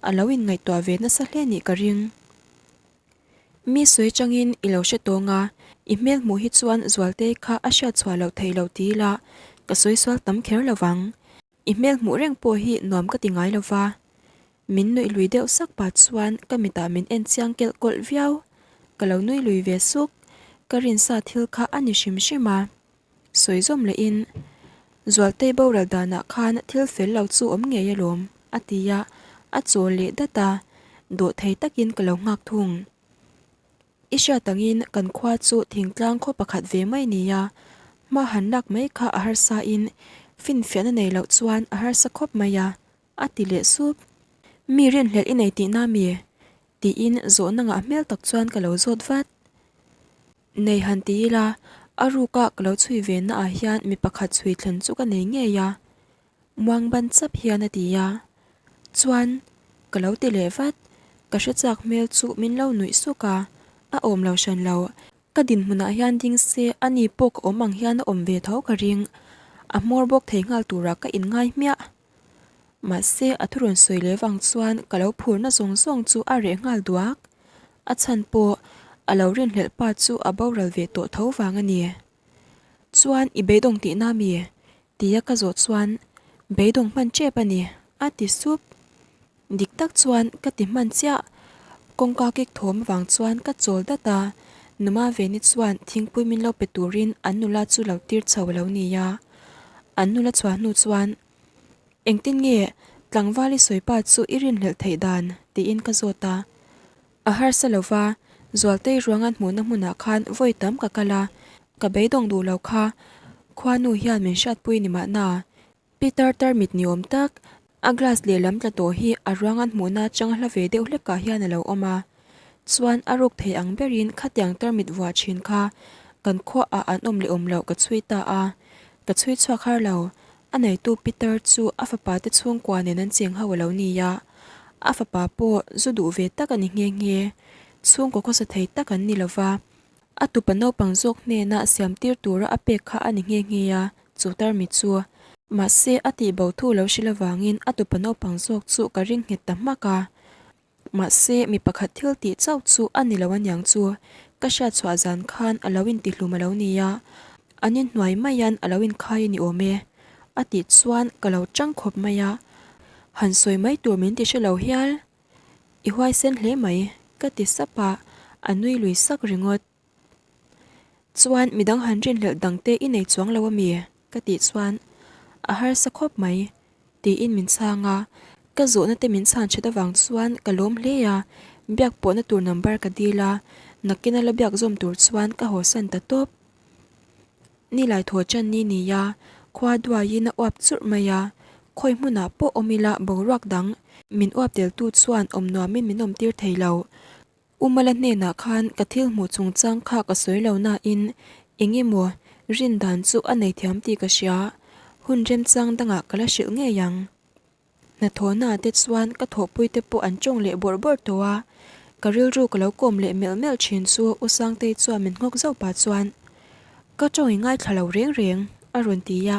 a lo inngaihtuah ve nasa hle nih ka ring. Mi sawi changin i lo hre tawng a, i hmel hmuh hi chuan Zualtei kha a hriat chhuah loh theih loh ti ila ka sawi sual tam kher lo vang. I hmel hmuh reng pawh hi nuam ka ti ngai lo va. Min nuih lui deuh sak pah chuan ka mitah min en chiang kelh kawlh viau. Ka lo nui lui ve suk, ka rinsa thil kha a ni hrim hrim a. Sawi zawm lehin, Zualtei boral danah khan thil fel lo chu awm ngei alawm, a ti a, a chawl leh dat a, dawhthei takin ka lo nghak thung. I hriat angin kan khua chu thingtlang khaw pakhat ve mai nia, hma han lak mai kha a harsa in finfiahna nei loh chuan a harsa khawp mai a, a ti leh sup. Mi rinhlelh i nei tihna mi? tiin zawhna ngah hmel tak chuan ka lo zawt vat. Nei han ti ila, a ruka ka lo chhui ve naah hian mi pakhat chhui thlen chu ka nei ngei a, muang ban chap hian a ti a. Chuan, ka lo ti leh vat, ka hre chak hmel chu min lo nuih suk a, a awm lo hran lo. Ka dinhmunah hian ding se ani pawh ka awm ang hian a awm ve tho ka ring. A hmawr bawk thei nghal turah ka inngai hmiah. Mahse a thu rawn sawi leh vang chuan ka lo phurna zawng zawng chu a reh nghal duak. A chhan pawh a lo rinhlelh pa chu a boral ve tawh tho vang a ni. Chuan i beidawng tihna mi? Tia ka zawh chuan beidawng hman tep a ni a ti sup. Dik tak chuan ka ti hman chiah. Kawngka kik thawm avang chuan ka chawl dat a, Numa Veni chuan thingpui min lo pe turin an nula chu lo tir chho a lo ni a. An nula chhuah hnu chuan, Engtin nge tlangval i sawi pa chu i rinhlelh theih dan? tiin ka zawt a. A harsa lo va, Zualtei ruangan hmuhna hmunah khan vawi tam ka kal a, ka beidawng duh lo kha khuanu hian min hriatpui ni mahna. Peter tarmit ni awm tak, a glass lehlam tla tawh hi a ruangan hmuhna atanga hla ve deuh hlekah hian a lo awm a. Chuan a ruk thei ang berin khatiang tarmit vuah thin kha kan khuaah an awm leh awm loh ka chhui ta a. Ka chhui chhuak har lo, a neitu Peter chu a fapa te chhungkua nen an cheng ho a lo ni a. A fapa pawh zu duh ve tak a ni nghe nghe. Chhungkaw khawsa thei tak an ni lova. A tupa naupang zawk hnena siam tir tura a pek kha a ni nghe nghe a, chu tarmit chu. Mahse, a tih bo thu lo hrilh avangin a tupa naupang zawk chu ka ring nghet ta hmak a. Mahse, mi pakhat thil tih chauh chu a ni lo aniang chu, ka hriat chhuah zan khan a lo intihlum a lo ni a, an inhnuai maian a lo inkhai a ni awm e, a tih chuan ka lo chang khawp mai a, han sawi mai tur min ti hre lo hial. I huaisen hle mai, ka ti sap a, a nui lui sak ringawt. Chuan midang han rinhlelh dangte i nei chuang lo ami? ka tih chuan a harsa khawp mai, tiin min chhang a, ka zawhna te min chhan that avang chuan ka lawm hle a, biak pawhna tur number ka dil a, nakin a la biak zawm tur chuan ka hawsan ta tawp. Nilai thaw chan ni nia, khua duaiin a uap churh mai a, khawi hmunah pawh awm ila boruak dang min uap teltu chuan awm nuamin min awm tir thei lo. U Mala hnenah khan ka thil hmuh chungchang kha ka sawi lo nain eng emaw rin dan chu a nei thiam tih ka hria, hun remchang dangah ka la hrilh ngei ang. Hnathawhnaah te chuan ka thawhpuite pawh an tawng leh bawrh bawrh tawh a, ka rilru ka lo kawm leh melh melh thin chu U Sangtei chuan min nghawk zauh pah chuan Ka tawng i ngaithla lo reng reng a rawn ti a,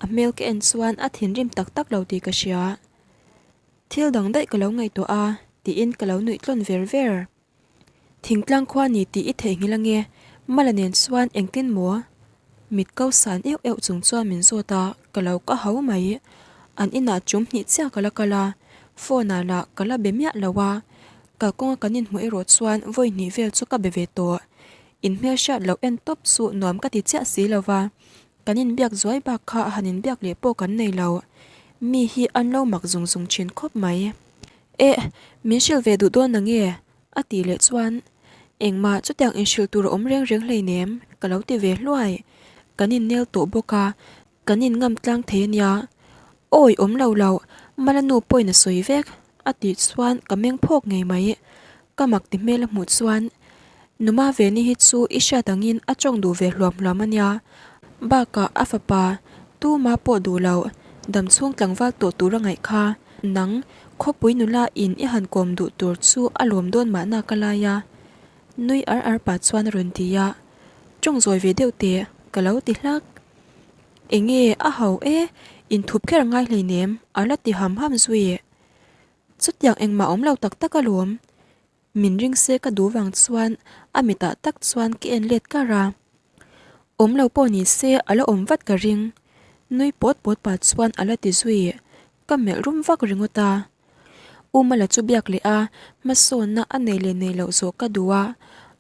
a hmel ka en chuan a thinrim tak tak lo tih ka hria. Thil dang daih ka lo ngaihtuah a tiin ka lo nuih tlawn ver ver. Thingtlang khua ni tih i theihnghilh ange, Mala nen chuan engtin maw? Mit ko san euh euh chung chuan min zawt a, ka lo ka hau mai. An inah chum hnih chiah ka la kal a, phone ah lah ka la be miah lo a, kalkawnga kan inhmuh erawh chuan vawi hnih vel chu ka be ve tawh. Inhmelhriat loh en tawp chu nuam ka ti chiah si lo va, kan inbiak zuai bak kha han inbiak leh pawh kan nei lo. Mi hi an lo mak zung zung thin khawp mai. Eh, min hrilh ve duh dawn nange? A tih leh chuan, Engmah chutiang inhrilh tur a awm reng reng hleinem, ka lo ti ve hluai. Kan innel tawh bawk a, kan inngam tlang thei a nia. Awi, awm lo lo, Mala nu pawhin a sawi vek, a tih chuan ka meng phawk ngei mai. Ka mak ti hmel a hmuh chuan, Numa Veni hi chu i hriat angin a tawng duh ve hluam hluam a nia. Bakah a fapa, tuma pawh duh lo, damchhung tlangval tawh tur a ngaih kha. Nang, khawpui nula in i han kawm duh tur chu a lawm dawn mahna ka lai a, nui ar ar pah chuan a rawn ti a, tawng zawi ve deuh teh ka lo ti hlak. Enge a ho e, inthup kher ngai hleinem a la ti ham ham zui. Chutiang engmah awm lo tak tak alawm. Min ring se ka duh vang chuan a mitah tak chuan ka en let kar a. Awm lo pawh ni se a la awm vat ka ring. Nui pawt pawt pah chuan a la ti zui. Ka melh rum vak ringawt a. U Mala chu biak leh a, hmasawnna a nei leh nei loh zawh ka duh a.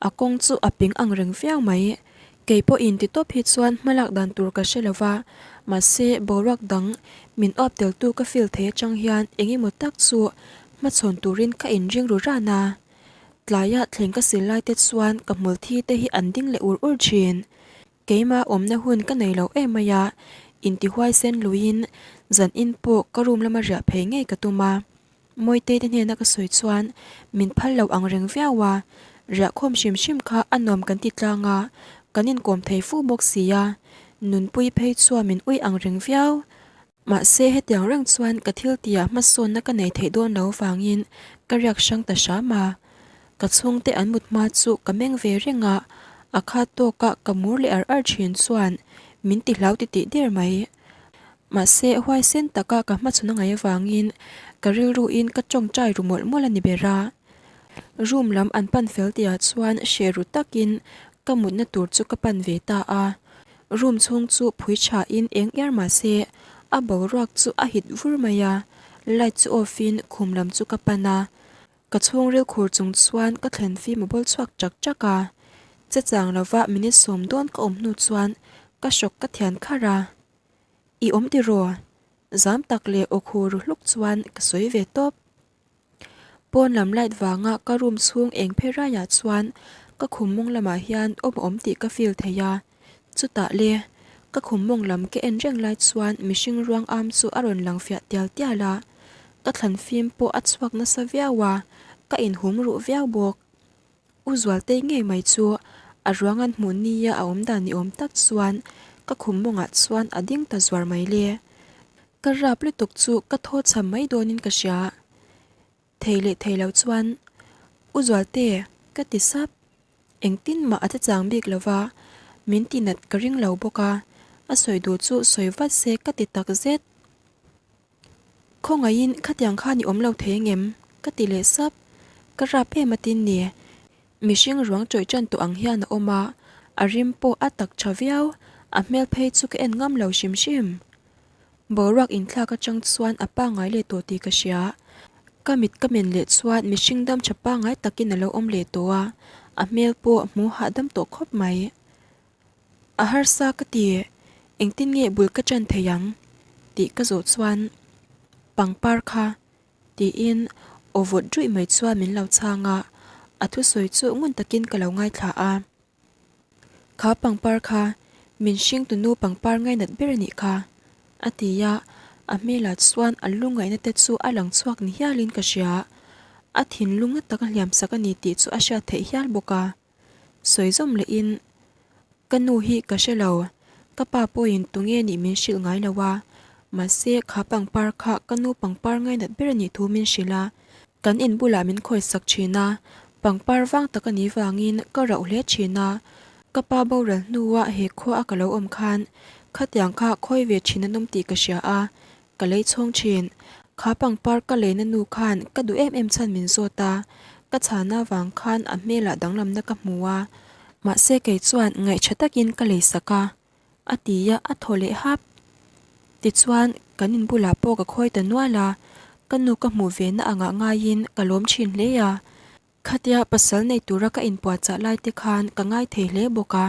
A kawng chu a ping ang reng viau mai. Kei pawhin ti tawp hi chuan hmalak dan tur ka hre lo va, mahse boruak dang min uap teltu ka feel thei atang hian eng emaw tak chu hmachhawn turin ka inring ru ran a. Tlaia thleng ka sil lai te chuan ka hmul thi te hi an ding leh ur ur thin. Keimah awmna hun ka nei lo em mai a, intihuai sen luiin zan in pawh ka room lama riah phei ngei ka tum a. Mawitei te hnena ka sawi chuan min phal lo ang reng viau a, riahkhawm hrim hrim kha a nuam kan ti tlang a, kan inkawm thei fu bawk si a, nunpui phei chuan min ui ang reng viau. Mahse hetiang reng chuan ka thil tihah hmasawnna ka nei theih dawn lo vangin ka riak hrang ta hram a, ka chhungte an mut hma chu ka meng ve reng a. A khat tawka ka mur leh ar ar thin chuan min ti hlau titih der mai. Mahse, huaisen taka ka hmachhawn a ngaih avangin ka rilruin ka tawngtai ru mawlh mawlh a ni ber a. Room lam an pan fel tihah chuan hreh ru takin ka mutna tur chu ka pan ve ta a. Room chhung chu phui thain eng iar mah se a boruak chu a hit vur mai a, light chu off in khum lam chu ka pan a. Ka chhungril khur chung chuan ka thlen fim a bawl chhuak chak chak a, che chang lova minute sawm dawn ka awm hnu chuan ka hrawk ka thian kharh a, I awm tiraw? Zam tak leh aw khur ru hluk chuan ka sawi ve tawp. Pawn lam light vanga ka room chhung eng phei raiah chuan ka khum mawng lamah hian awm a awm tih ka feel thei a, chutah le ka khum mawng lam ka en reng lai chuan mihring ruang am chu a rawn lang fiah tial tial a, ka thlan fim pawh a chhuak nasa viau a, ka inhum ruh viau bawk. U Zualtei ngei mai chu a ruang an hmuh nia a awm dan ni awm tak chuan ka khum mawngah chuan a ding ta zuar mai le. Ka rap lutuk chu ka thaw cham mai dawnin ka hria. Thei leh thei lo chuan, U Zualte, ka ti sap. Engtin mah a che chang bik lo va, min tinat ka ring lo bawk a, a sawi duh chu sawi vat se ka ti tak zet. Khawngaihin khatiang khan i awm lo thei angem? ka ti leh sap. Ka rap em atin ni. Mihring ruang tawih tan tawh ang hian a awm a, a rim pawh a tak tha viau, a hmel phei chu ka en ngam lo hrim hrim. Boruak inthlak atang chuan a pangngai leh tawh tih ka hria. Ka mit ka men leh chuan mihring dam tha pangngai takin a lo awm leh tawh a, a hmel pawh hmu hahdam tawh khawp mai. A harsa ka ti, engtin nge bul ka ṭan thei ang? tih ka zawh chuan pangpar kha tiin aw vawt ruih mai chuan min lo chhang a, a thusawi chu ngun takin ka lo ngaithla a. Kha pangpar kha min hringtunu pangpar ngainat ber a nih kha, a ti a, a hmelah chuan a lungngaihna te chu a lang chhuak ni hialin ka hria, a thinlung na taka hliamsak a ni tih chu a hriat theih hial bawk a. Sawi zawm lehin, Ka nu hi ka hre lo, ka pa pawhin tunge nih min hrilh ngai lo a, mahse kha pangpar kha ka nu pangpar ngainat ber a nih thu min hrilh a, kan in bulah min khawisak thin a, pangpar vang tak a nih vangin ka rauh hle thin a, ka pa boral hnua he khua a ka lo awm khan khatiang kha khawi ve thin an awm tih ka hria a, Ka lei chhawng thin. Kha pangpar ka leina nu khan ka duh em em chhan min zawt a, ka chhana vang khan a hmelah danglamna ka hmu a, mahse kei chuan ngaihṭha takin ka lei sak a, a ti a, a thaw leh hap. Tichuan, kan in bulah pawh ka khawi ta nual a, ka nu ka hmuh ve na angah ngaiin ka lawm thin hle a. Khatia pasal nei tura ka inpuahchah lai te khan ka ngai thei hle bawk a,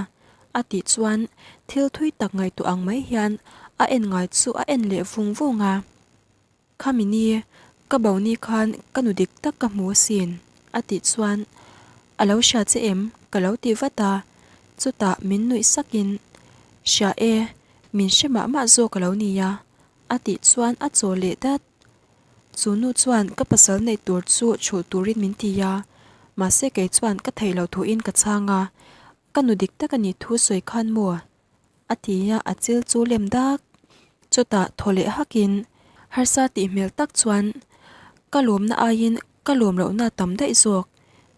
a tih chuan thil thui tak ngaihtuah ang mai hian a en ngai chu a en leh vung vung a. Khami ni, ka bo ni khan ka nu dik tak ka hmu asin, a tih chuan a lo hria che em ka lo ti vat a, chutah min nuih sakin, Hria e, min hre mah mah zawk a lo nia, a tih chuan a chaw leh dat. Chu nu chuan ka pasal neih tur chu chhulh turin min ti a, mahse kei chuan ka theih loh thuin ka chhang a, ka nu dik tak a nih thu sawi khan maw? a ti a, a chil chu lem dak. Chutah thaw leh hakin harsa tih hmel tak chuan ka lawmna aiin ka lawm lohna tam daih zawk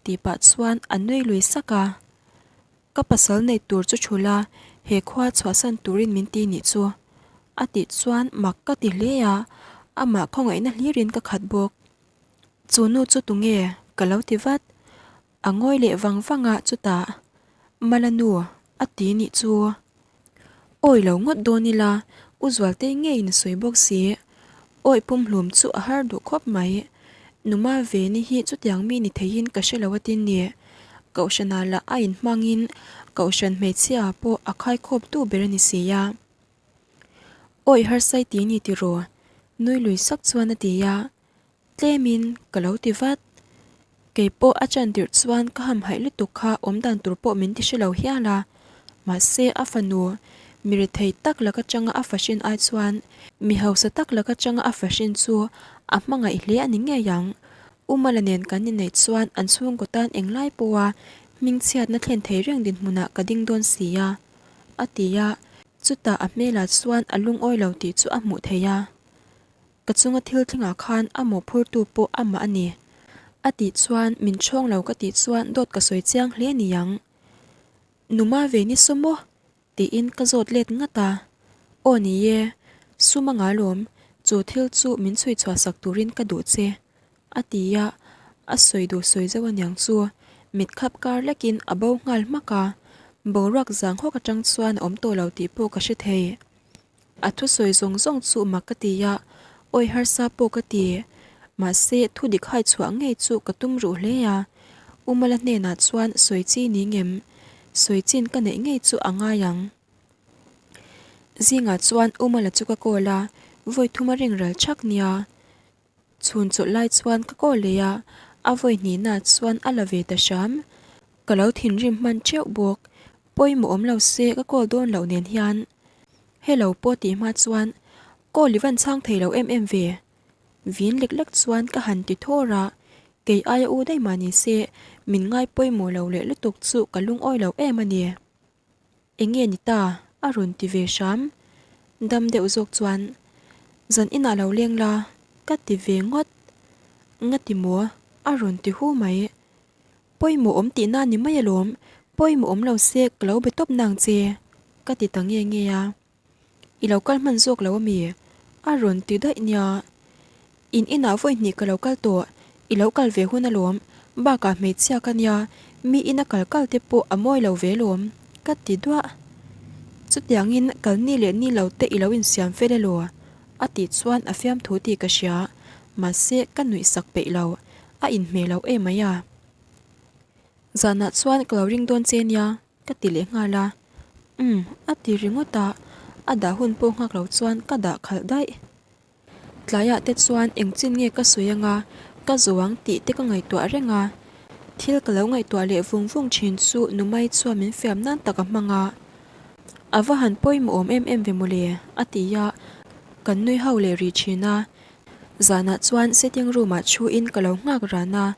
tih pah chuan a nui lui sak a. Ka pasal nei tur chu thul a, he khua chhuahsan turin min ti nih chu. A tih chuan mak ka ti hle a, amah khawngaihna hlirin ka khat bawk. Chu nu chu tunge? Ka lo ti vat. A ngawi leh vang vang a, chutah, Mala nu, a ti nih chu. Awi lo ngawt dawn ila, U Zualtei ngeiin a sawi bawk si. Awi pumhlum chu a har duh khawp mai. Numa Veni hi chutiang mi ni theiin ka hre lo a tin ni. Kohhranah lah a inhmangin Kohhran hmeichhia pawh a khaikhawptu ber a ni si a. Awi harsai ti ni tiraw? Nui lui sak chuan a ti a. Tlemin ka lo ti vat. Kei pawh a chan tirh chuan ka hamhaih lutuk kha awm dan tur pawh min ti hre lo hial a. Mahse a fanu mi rethei tak laka changa a fahrin ai chuan mi hausa tak laka changa a fahrin chu a hmangaih hle a ni ngei ang. U Mala nen kan inneih chuan an chhungkaw tan englai pawha hmingchhiatna thlen thei reng dinhmunah ka ding dawn si a, a ti a. Chutah a hmelah chuan a lungawi lo tih chu a hmuh theih a. Ka chunga thil thlengah khan a mawhphurtu pawh amah a ni. A tih chuan min chhawng lo ka tih chuan dawt ka sawi chiang hle niang. Numa ve ni saw maw? Tiin ka zawt let ngat a. Aw ni e, sum a ngalawm, chu thil chu min chhui chhuah sak turin ka duh che, a ti a, a sawi duh sawi zauh aniang chu mit khap kar lekin a bo nghal hmak a, boruak zang hawk atang chuan a awm tawh lo tih pawh ka hre thei. A thusawi zawng zawng chu mak ka ti a, awi harsa pawh ka ti. Mahse, thu dik hai chhuah ngei chu ka tum ruh hle a. Umala hnenah chuan sawi chi ni ngem? Sawi chin ka neih ngei chu a ngai ang. Zingah chuan Umala chu ka call a, vawi thum a ring ral thak nia. Chhun chawlh lai chuan ka call leh a, a vawi hnihna chuan a la ve ta hram. Ka lo thinrim hman teuh bawk. Pawimawh awm lo se ka call dawn loh nen hian. Hello pawh tih hma chuan call i van chhang thei lo em em ve. Vin lek lek chuan ka han ti thawr a, kei aia u daih mah ni se min ngai pawimawh lo leh lutuk chu ka lungawi lo em a ni. Enge ni ta? a rawn ti ve hram. Dam deuh zawk chuan, Zan inah lo leng la, ka ti ve ngawt. Ngati maw? a rawn ti hu mai. Pawimawh awm tihna ni mai alawm, pawimawh awm lo se ka lo be tawp nang che, ka ti ta nge nge a. I lo kal hman zawk lo ami? A rawn ti daih nia. In inah vawi hnih ka lo kal tawh, i lo kal ve hun alawm, bakah hmeichhia ka nia, mi ina kal kal te pawh a mawi lo ve alawm, ka ti duah. Chutiangin kal ni leh ni lo te i lo insiam fel elaw? A tih chuan a fiamthu tih ka hria, mahse ka nuih sak peih lo, a inhmeh lo emai a. Zanah chuan ka lo ring dawn che nia. Ka ti leh nghal a, Umm, a ti ringawt a, a dah hun pawh nghak lo chuan ka dah khalh daih. Tlaiah te chuan eng chin nge ka sawi anga ka zo ang tih te ka ngaihtuah reng a, thil ka lo ngaihtuah leh vung vung thin chu Numai chuan min fiam nan tak a hmang a, A va han pawimawh awm em em ve mawle, a ti a, kan nui ho leh rih thin a. Zanah chuan sitting room ah thu in ka lo nghak ran a,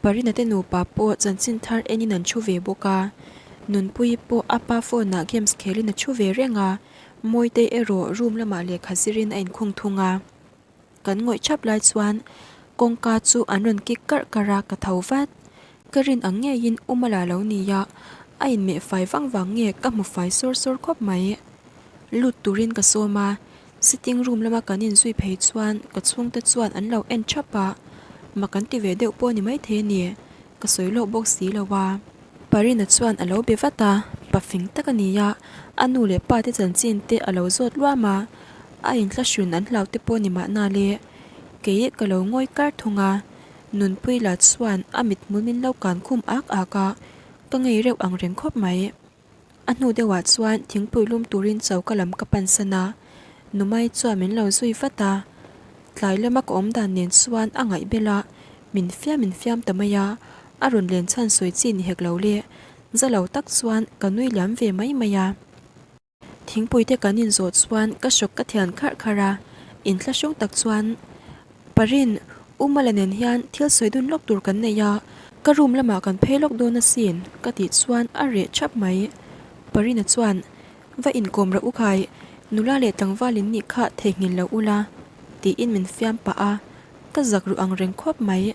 Parina te nupa pawh chanchin thar en in an thu ve bawk a, Nunpuii pawh a pa phone ah games khel in a thu ve reng a, Mawitei erawh room lamah lehkha zir in a inkhung thung a. Kan ngawih thap lai chuan kawngka chu an rawn kik karh karh a, ka tho vat. Ka rin ang ngeiin Umala lo nia, a inmeh fai vang vang nge ka hmu fai sawr sawr khawp mai. Lut turin ka sawm a, Sitting room lama kan inzui phei chuan ka chhungte chuan an lo en thap a, mak an ti ve deuh pawh ni maithei a ni, ka sawi lawk bawk si lo a. Parina chuan a lo be vat a, pa fing tak a ni a, a nu leh pa te chanchin te a lo zawt luam a, a inthlahrun an hlau te pawh ni mahna le. Kei ka lo ngawi kar thung a, Nunpui la chuan a mithmul min lo kan khum ak ak a, ka ngei reuh ang reng khawp mai. A hnu deuhah chuan thingpui lum turin choka lam ka pansan a, Numai chuan min lo zui vat a. Tlai lama ka awm dan nen chuan a ngaih bel a, min fiam min fiam ta mai a, a rawn len chhan sawi chi ni hek lo le, za lo tak chuan ka nui liam ve mai mai a. Thingpui te kan inzawh chuan ka hrawk ka thian kharh kharh a, inthlahrung tak chuan Parin, U Mala nen hian thil sawi dun lawk tur kan nei a, ka room lamah kan phei lawk dawn asin, ka tih chuan a reh thap mai. Parina chuan, Va inkawm rawh u khai, nula leh tlangval in nih kha theihnghilh lo ula, tiin min fiam pah a, ka zak ruh ang reng khawp mai.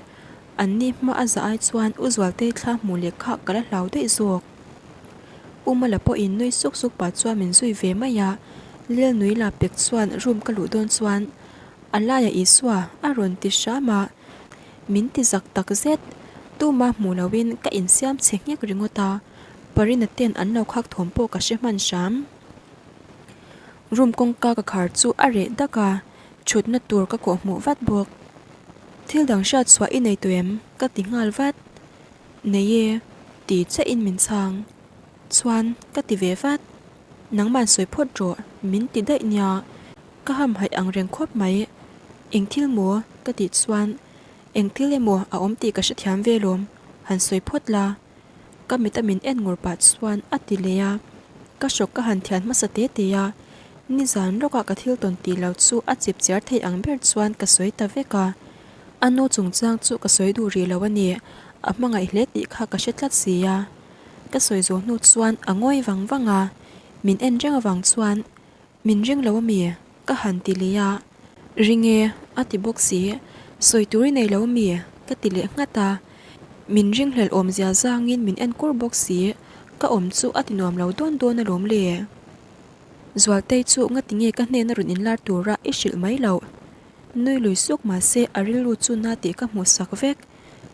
An ni hma a za ai chuan U Zualtei thla hmuh leh kha ka la hlau daih zawk. U Mala pawhin nui suk suk pah chuan min zui ve mai a, Lil nui la pek chuan room ka luh dawn chuan, A laiah Isua a rawn ti hram a, min ti zak tak zet. Tuma hmuh loin ka insiam chhe nghek ringawt a, Parina ten an lo khak thawm pawh ka hre hman hram. Room kawngka ka khar chu a reh dak a, thutna tur ka kawh hmuh vat bawk. Thil dang hriat chhuah i nei tawh em? ka ti nghal vat. Nei e, ti chiahin min chhang. Chuan ka ti ve vat. Nangman sawi phawt rawh, min ti daih nia. Ka hamhaih ang reng khawp mai. Eng thil maw? ka tih chuan, Eng thil emaw a awm tih ka hrethiam ve lawm, han sawi phawt la. Ka mit a min en ngur pah chuan a ti leh a. Ka hrawk ka han thian hmasa te te a. Nizan lawkah ka thil tawn tih lo chu a chip chiar thei ang ber chuan ka sawi ta vek a. A nu chungchang chu ka sawi duh rih lo a ni, a hmangaih hle tih kha ka hre tlat si a. Ka sawi zawh hnu chuan a ngawi vang vang a, min en reng avang chuan Min ring lo ami? Ka han ti leh a. Ring e, a ti bawk si. Sawi tur i nei lo ami? Ka ti leh nghat a. Min ringhlel awmzia zangin min en kur bawk si. Ka awm chu a ti nuam lo dawn dawn alawm le. Zualtei chu ngatinge ka hnena rawn inlar tura i hrilh mai loh. Nui lui suk mahse a rilru chu na tih ka hmuh sak vek.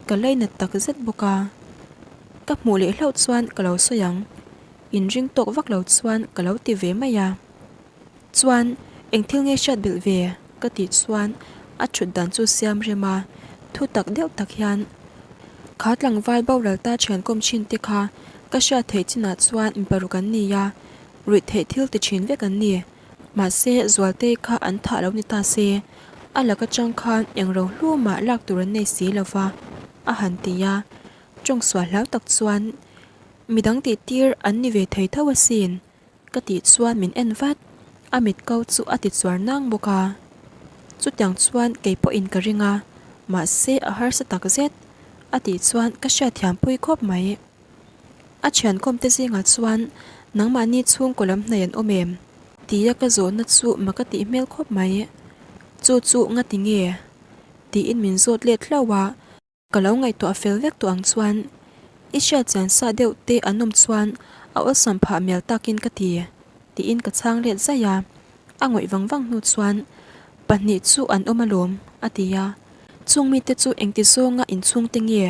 Ka lainat tak zet bawk a. Ka hmuh leh hlauh chuan ka lo sawi ang. Inring tawk vak lo chuan ka lo ti ve mai a. Chuan eng thil nge hriat belh ve? Ka tih chuan a thut dan chu siam rem a, thu tak deuh tak hian kha tlangval boral ta thian kawm thin te kha ka hriat theih chinah chuan mi paruk an ni a, ruih theih thil ti thin vek an ni. Mahse Zualtei kha an thah lo ni ta se, a lak atang khan eng ro hlu mah lak tur an nei si lo va, a han ti a. Tawngsual hlau tak chuan midang tih tir an ni ve thei tho asin. Ka tih chuan min en vat, a mit ko chu a ti chuar nang bawk a. Chutiang chuan kei pawhin ka ring a, mahse a harsa tak zet, a tih chuan ka hriatthiam pui khawp mai. A thiankawm te zingah chuan nangmahni chhungkaw lam hnaih an awm em? Tia ka zawhna chu ma ka tih hmel khawp mai. Chu chu ngati nge? Tiin min zawt let hlauh a. Ka lo ngaihtuah fel vek tawh ang chuan i hriat chian sa deuh te an awm chuan a awlsam phah mial takin ka ti, tiin ka chhang let zaih a. A ngawih vang vang hnu chuan pahnih chu an awm alawm, a ti a. Chung mite chu engti zawnga inchhung te nge?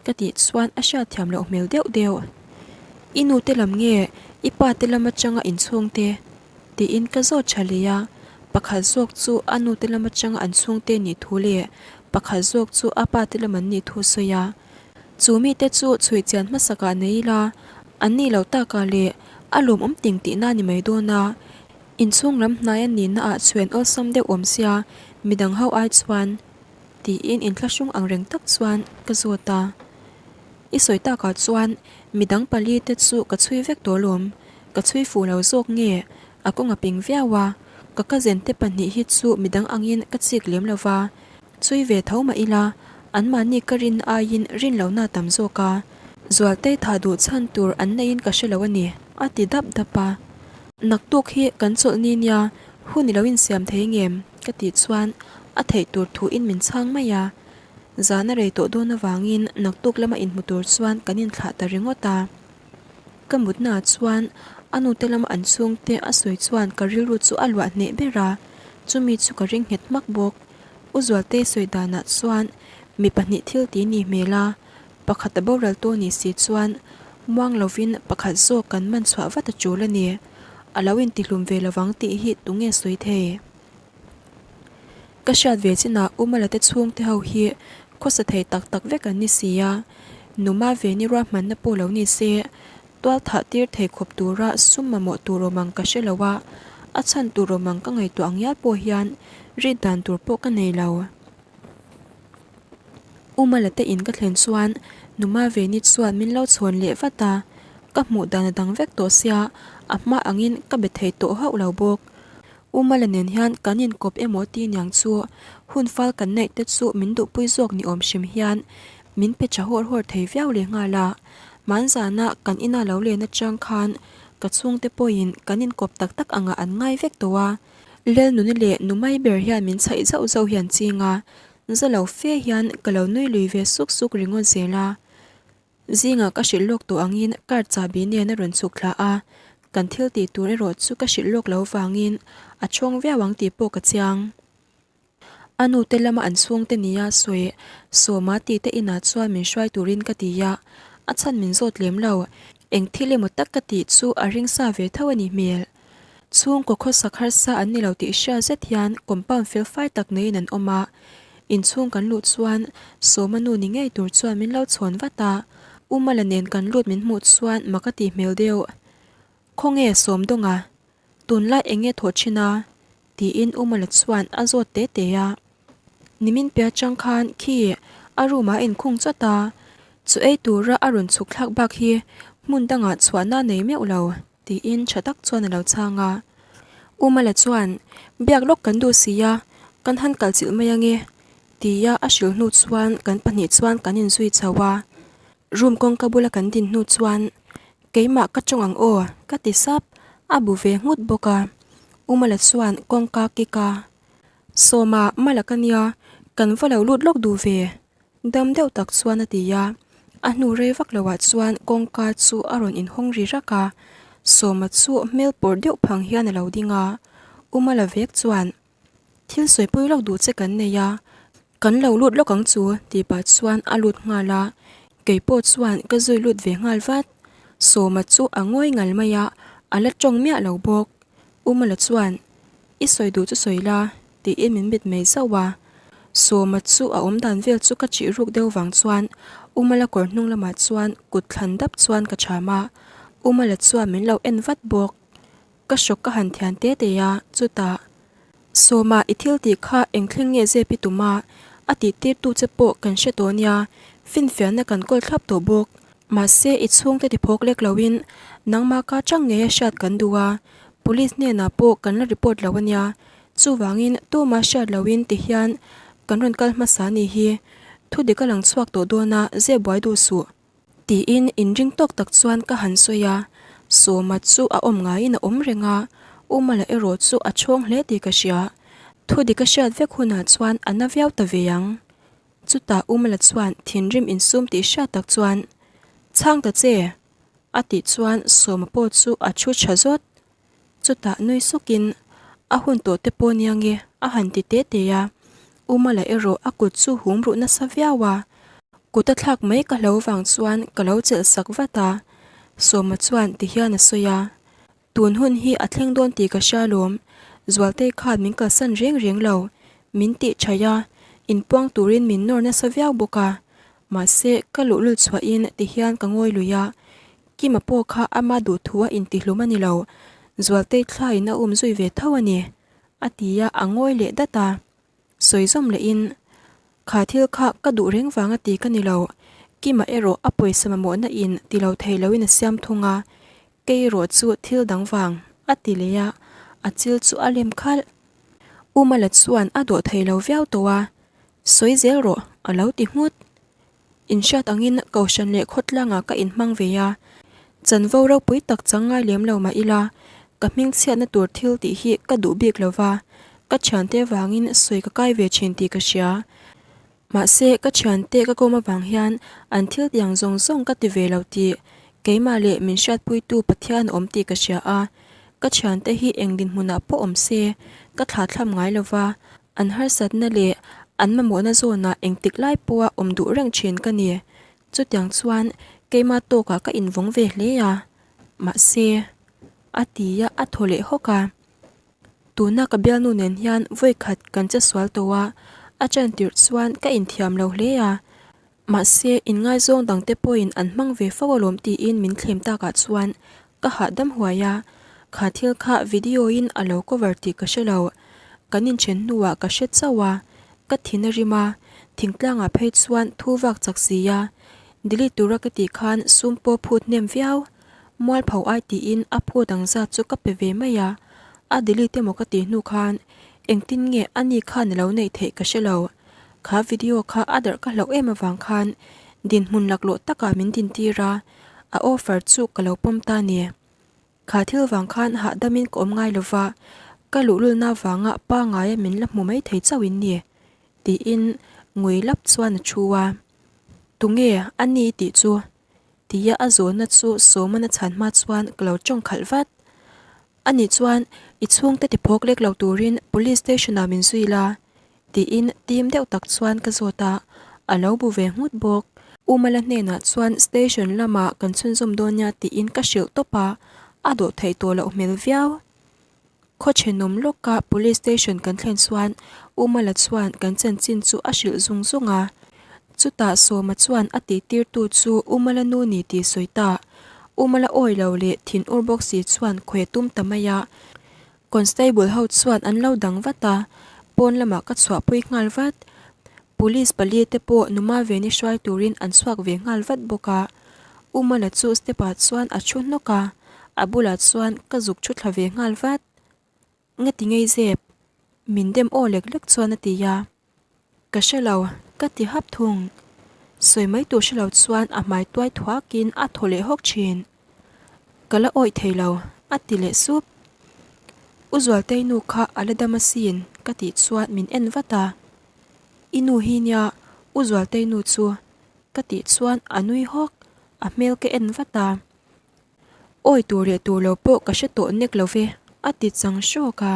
ka tih chuan a hriat thiam loh hmel deuh deuh. I nu te lam nge i pa te lam atanga inchhung te? Tiin ka zawt tha leh a, pakhat zawk chu a nute lam atanga an chhungte nih thu leh pakhat zawk chu a pate lam an nih thu sawi a. Chu mite chu chhui chian hmasakah nei ila, an nih loh takah leh a lawmawm ting tihna ni mai dawn a, inchhung lam hnai an nihna ah chhuian awlsam deuh awm sia midang ho ai chuan tiin inthlahrung ang reng tak chuan ka zawt a. I sawi takah chuan midang pali te chu ka chhui vek tawh alawm, ka chhui fuh lo zawk nge? A kawng a ping viau a, ka cousin te pahnih hi chu midang angin ka chik lem lo va, chhui ve tho mah ila anmahni ka rin aiin rin lohna a tam zawk a, Zualtei tha duh chhan tur an neiin ka hre lo a ni, a ti dap dap a. Naktuk hi kan chawlh ni nia, hun i lo insiam thei ngem? ka tih chuan a theih tur thuin min chhang mai a. Zan a rei tawh dawn avangin naktuk lama inhmu tur chuan kan inthlah ta ringawt a. Ka mutnaah chuan a nute lama an chhungte a sawi chuan ka rilru chu a luah hneh ber a, chumi chu ka ring nghet hmak bawk. U Zualtei sawi danah chuan mi pahnih thil ti ni hmel a, pakhat a boral tawh ni si chuan muang lovin pakhat zawk kan man chhuah vat a tul a ni. A lo intihlum ve lovang tih hi tunge sawi thei? Ka hriat ve chinah U Malate chhungte ho hi khawsa thei tak tak vek an ni si a, Numa Veni ruahmanna pawh lo ni se, tual thah tir thei khawp tura sum mamawh tur awm ang ka hre lo a, a chhan tur awm ang ka ngaihtuah ang ngial pawh hian rit dan tur pawh ka nei lo. U Malate in ka thlen chuan Numa Veni chuan min lo chhawn leh vat a, ka hmuh dan a dang vek tawh sia, a hma angin ka be thei tawh hauh lo bawk. U Mala nen hian kan inkawp emaw ti niang chu hun fal kan neih te chu min duhpui zawk ni awm hrim hian min pe tha hawr hawr thei viau leh nghal a. Hmanzana kan ina lo len atang khan ka chhungte pawhin kan inkawp tak tak angah an ngai vek tawh a. Lelnuni leh Numai ber hian min chhaih zauh zauh hian ching a, za lo fe hian ka lo nui lui ve suk suk ringawt zel a. Zingah ka hrilh lawk tawh angin car chahbi nen a rawn chhuk thla a, kan thil tih tur erawh chu ka hrilh lawk lo vangin a chhawng viau ang tih pawh ka chiang. A nute lama an chhungte nia sawi Sawma tih te inah chuan min hruai turin ka ti a, a chhan min zawt lem lo. Eng thil emaw tak ka tih chu a ring sa ve tho a nih hmel. Chhungkaw khawsak harsa an ni lo tih hria zet hian compound fel fai tak neiin an awm a, inchhung kan luh chuan Sawma nu ni ngei tur chuan min lo chhawn vat a, U Mala nen kan lut min hmuh chuan mak a tih hmel deuh. Khawnge Sawmdawnga? Tunlai eng nge thawh thin a? Tiin U Mala chuan a zawt te te a. Nimin piah atang khan khi a room ah a inkhung chawt a, chu ei tura a rawn chhuk thlak bak hi hmun dangah chhuahna a nei meuh lo. Tiin tha tak chuan a lo chhang a. U Mala chuan, Biak lawk kan duh si a, kan han kal chilh mai ange, tia a hrilh hnu chuan kan pahnih chuan kan inzui chho a. Room kawngka bula kan din hnu chuan, Keimah ka tawng ang aw, ka ti sap, a bu ve nghut bawk a. U Mala chuan kawngka kik a, Sawma, Mala ka nia, kan va lo lut lawk duh ve. Dam deuh tak chuan a ti a. A hnu rei vak loah chuan kawngka chu a rawn inhawng ri rak a, Sawma chu hmel pawr deuh phang hian a lo ding a, U Mala vek chuan, Thil sawipui lawk duh che kan nei a, kan lo lut lawk ang chu tih pah chuan a lut nghal a, kei pawh chuan ka zui lut ve nghal vat. Sawma chu a ngawi ngal mai a, a la tawng miah lo bawk. U Mala chuan, I sawi duh chu sawi la, tiin min mit mai zauh a. Sawma chu a awm dan vel chu ka chih ruk deuh vang chuan U Mala kawr hnung lamah chuan kut thlan dap chuan ka cham a, U Mala chuan min lo en vat bawk. Ka hrawk ka han thian te te a, chutah, Sawma i thil tih kha eng thleng nge zep i tum a? A tih tirtu che pawh kan hre tawh nia, finfiahna kan kawl thlap tawh bawk. Mahse i chhungte ti phawk lek loin nangmah ka chang ngei a hriat kan duh a, Police hnenah pawh kan la report lo a nia. Chuvangin tuma hriat loin ti hian kan rawn kal hmasa a nih hi. Thudik a lang chhuak tawh dawn a, zep buai duh suh. Tiin inring tawk tak chuan ka han sawi a, Sawma chu a awm ngaiin a awm reng a, U Mala erawh chu a chhawng hle tih ka hria. Thudik a hriat vek hunah chuan a na viau ta ve ang. Chutah U Mala chuan thinrim insum tih hriat tak chuan, Chhang ta che! a tih chuan Sawma pawh chu a thu tha zawt. Chutah nui sukin, A hun tawh te pawh nia nge? a han ti te te a. U Mala erawh a kut chu hum ruh nasa viau a. Kut a thlak mai ka hlo vang chuan ka lo chelh sak vat a. Sawma chuan ti hian a sawi a, Tun hun hi a thleng dawn tih ka hria lawm. Zualtei khan min kalsan reng reng lo. Min tih thaih a, inpuang turin min nawr nasa viau bawk a. Mahse, ka luhlul chhuahin ti hian ka ngawi lui a. Kima pawh kha ama duhthu a intihlum a ni lo, Zualtei thlaiin a um zui ve tho a ni, a ti a, a ngawi leh dat a. Sawi zawm lehin, Kha thil kha ka duh reng vang a ti ka ni lo, Kima erawh a pawisa mamawhna in ti lo thei loin a siam thung a, kei erawh chu thil dang vang, a ti leh a, a chil chu a lem khalh. U Mala chuan a dawh thei lo viau tawh a, Sawi zel rawh, a lo ti nghut. Inhriat angin Kohhran leh khawtlangah ka inhmang ve a, chanvo ropui tak chang ngai lem lo mah ila, ka hmingchhiatna tur thil tih hi ka duh bik lo va, ka thiante vangin sawi ka kai ve thin tih ka hria. Mahse, ka thiante ka kawm avang hian an thil tiang zawng zawng ka ti ve lo tih keimah leh min hriatpuitu Pathian a awm tih ka hria a, ka thiante hi eng dinhmunah pawh awm se ka thlathlam ngai lo va, An harsatna leh an mamawhna zawnah engtik lai pawha awm duh reng thin ka ni. Chutiang chuan keima tawkah ka invawng ve hle a, mahse, a ti a, a thaw leh hawk a. Tuna ka bialnu nen hian vawikhat kan che sual tawh a, a chantirh chuan ka inthiam lo hle a. Mahse, inngaizawng dangte pawhin an hmang ve fo alawm tiin min thlem takah chuan ka hahdam huai a, kha thil kha video-in a lo cover tih ka hre lo. Kan inthen hnuah ka hre chauh a, ka thin a rim a, thingtlangah phei chuan thu vak chak si a, delete tura ka tih khan sum pawh phut hnem viau. Mualpho ai tiin a phut ang zat chu ka pe ve mai a, a delete emaw ka tih hnu khan engtin nge ani khan a lo neih theih ka hre lo. Kha video kha a darh ka hlauh em avang khan dinhmun laklawh takah min dintir a, a offer chu ka lo pawm ta ni. Kha thil vang khan hahdamin ka awm ngai lova, ka luhlulna avanga pangaia min la hmu mai thei chauhin ni, tiin ngui lap chuan a thu a. Tunge a ni tih chu? tia a zawhna chu Sawmana chhan hma chuan ka lo tawng khalh vat. Ani chuan, I chhungte ti phawk lek lo turin Police Station-ah min zui la, tiin tim deuh tak chuan ka zawt a, a lo bu ve nghut bawk. U Mala hnenah chuan Station lamah kan chhunzawm dawn nia tiin ka hrilh tawp a, a dawh theih tawh loh hmel viau. Khaw thenawm lawka Police Station kan thlen chuan U Mala chuan kan chanchin chu a hrilh zung zung a. Chutah Sawma chuan a tihtirtu chu U Mala nu ni tih sawi ta. U Mala awi lo leh thin ur bawk si chuan khawi a tum ta mai a. Constable ho chuan an lo dang vat a, pawn lamah ka chhuahpui nghal vat. Police pali te pawh Numa Veni hruai turin an chhuak ve nghal vat bawk a. U Mala chu step ah chuan a thu hnawk a, a bulah chuan ka zuk thu thla ve nghal vat. Nga ti ngei zep? Min dem aw lek lek chuan a ti a. Ka hre lo, ka ti hap thung. Sawi mai tur hre lo chuan a hmai tuai thuakin a thaw leh hawk thin. Ka la awih thei lo, a ti leh sup. U Zualtei nu kha a la dam asin, ka tih chuan min en vat a. I nu hi nia, U Zualtei nu chu. Ka tih chuan a nui hawk, a hmel ka en vat a. Awi tur leh tur lo pawh ka hre tawh nek lo ve, a ti chang hrawk a.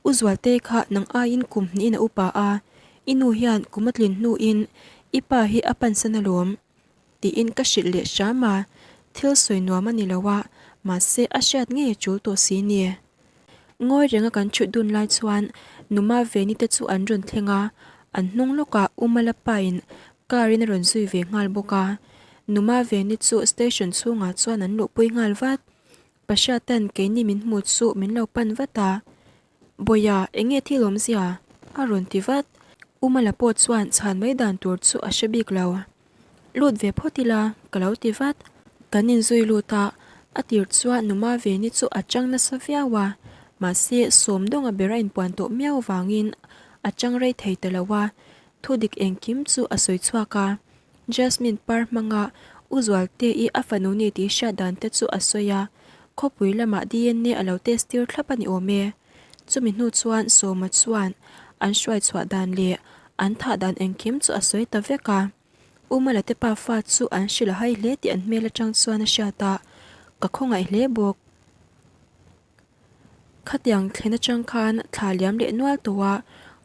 U Zualtei kha nang aiin kum hnihin a upa a, i nu hian kum a tlin hnuin i pa hi a pansan alawm, tiin ka hrilh leh hram a. Thil sawi nuam a ni lo a, mahse a hriat ngei a tul tawh si ni. Ngawi renga kan thut dun lai chuan Numa Veni te chu an rawn thleng a, an hnung lawkah U Malapain car in a rawn zui ve nghal bawk a. Numa Veni chu station chhungah chuan an luhpui nghal vat. Pahriatan keini min hmu chu min lo pan vat a, Bawia, eng nge thil awmzia? a rawn ti vat. U Mala pawh chuan chhan mai dan tur chu a hre bik lo. Lut ve phawt ila, ka lo ti vat. Kan inzui lut a, a tir chuan Numa Veni chu a chang nasa viau a, mahse Sawmdawnga ber a inpuan tawh miau vangin a chang rei thei ta lo a, thudik engkim chu a sawi chhuak a. Jasmine par hmanga U Zualte-i a fanu ni tih hriat dan te chu a sawi a, khawpui lamah DNA a lo test tir thlap a ni awm e. Chumi hnu chuan Sawma chuan an hruai chhuah dan leh an thah dan engkim chu a sawi ta vek a. U Malate pa fa chu an hrilh a hai hle tih an hmel atang chuan a hriat a, ka khawngaih hle bawk. Khatiang thlen atang khan thla liam leh nual tawh a,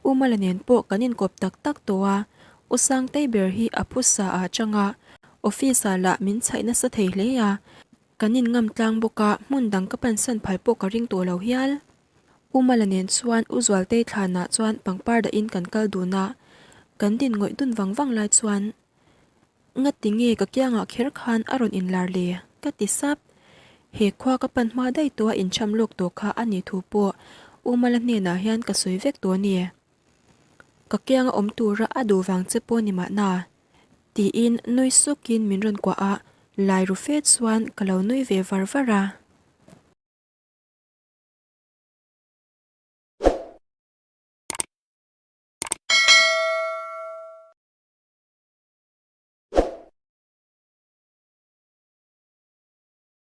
U Mala nen pawh kan inkawp tak tak tawh a, U Sangtei ber hi a phusa ah atang a, office ah lah min chhaih nasa thei hle a, Kan in ngam tlang bawk a, hmun dang ka pansan phal pawh ka ring tawh lo hial. U Mala nen chuan U Zualtei thlanah chuan pangpar dahin kan kal dun a, kan din ngawih dun vang vang lai chuan Ngati nge ka kiangah kher khan a rawn inlar le? ka ti sap. He khua ka pan hma daih tawh a incham lawk tawh kha a nih thu pawh U Mala hnenah hian ka sawi vek tawh a ni. Ka kianga awm tura a duh vang che pawh ni mahna. Tiin nui sukin min rawn kuah a, lai ru fe chuan ka lo nui ve var var a.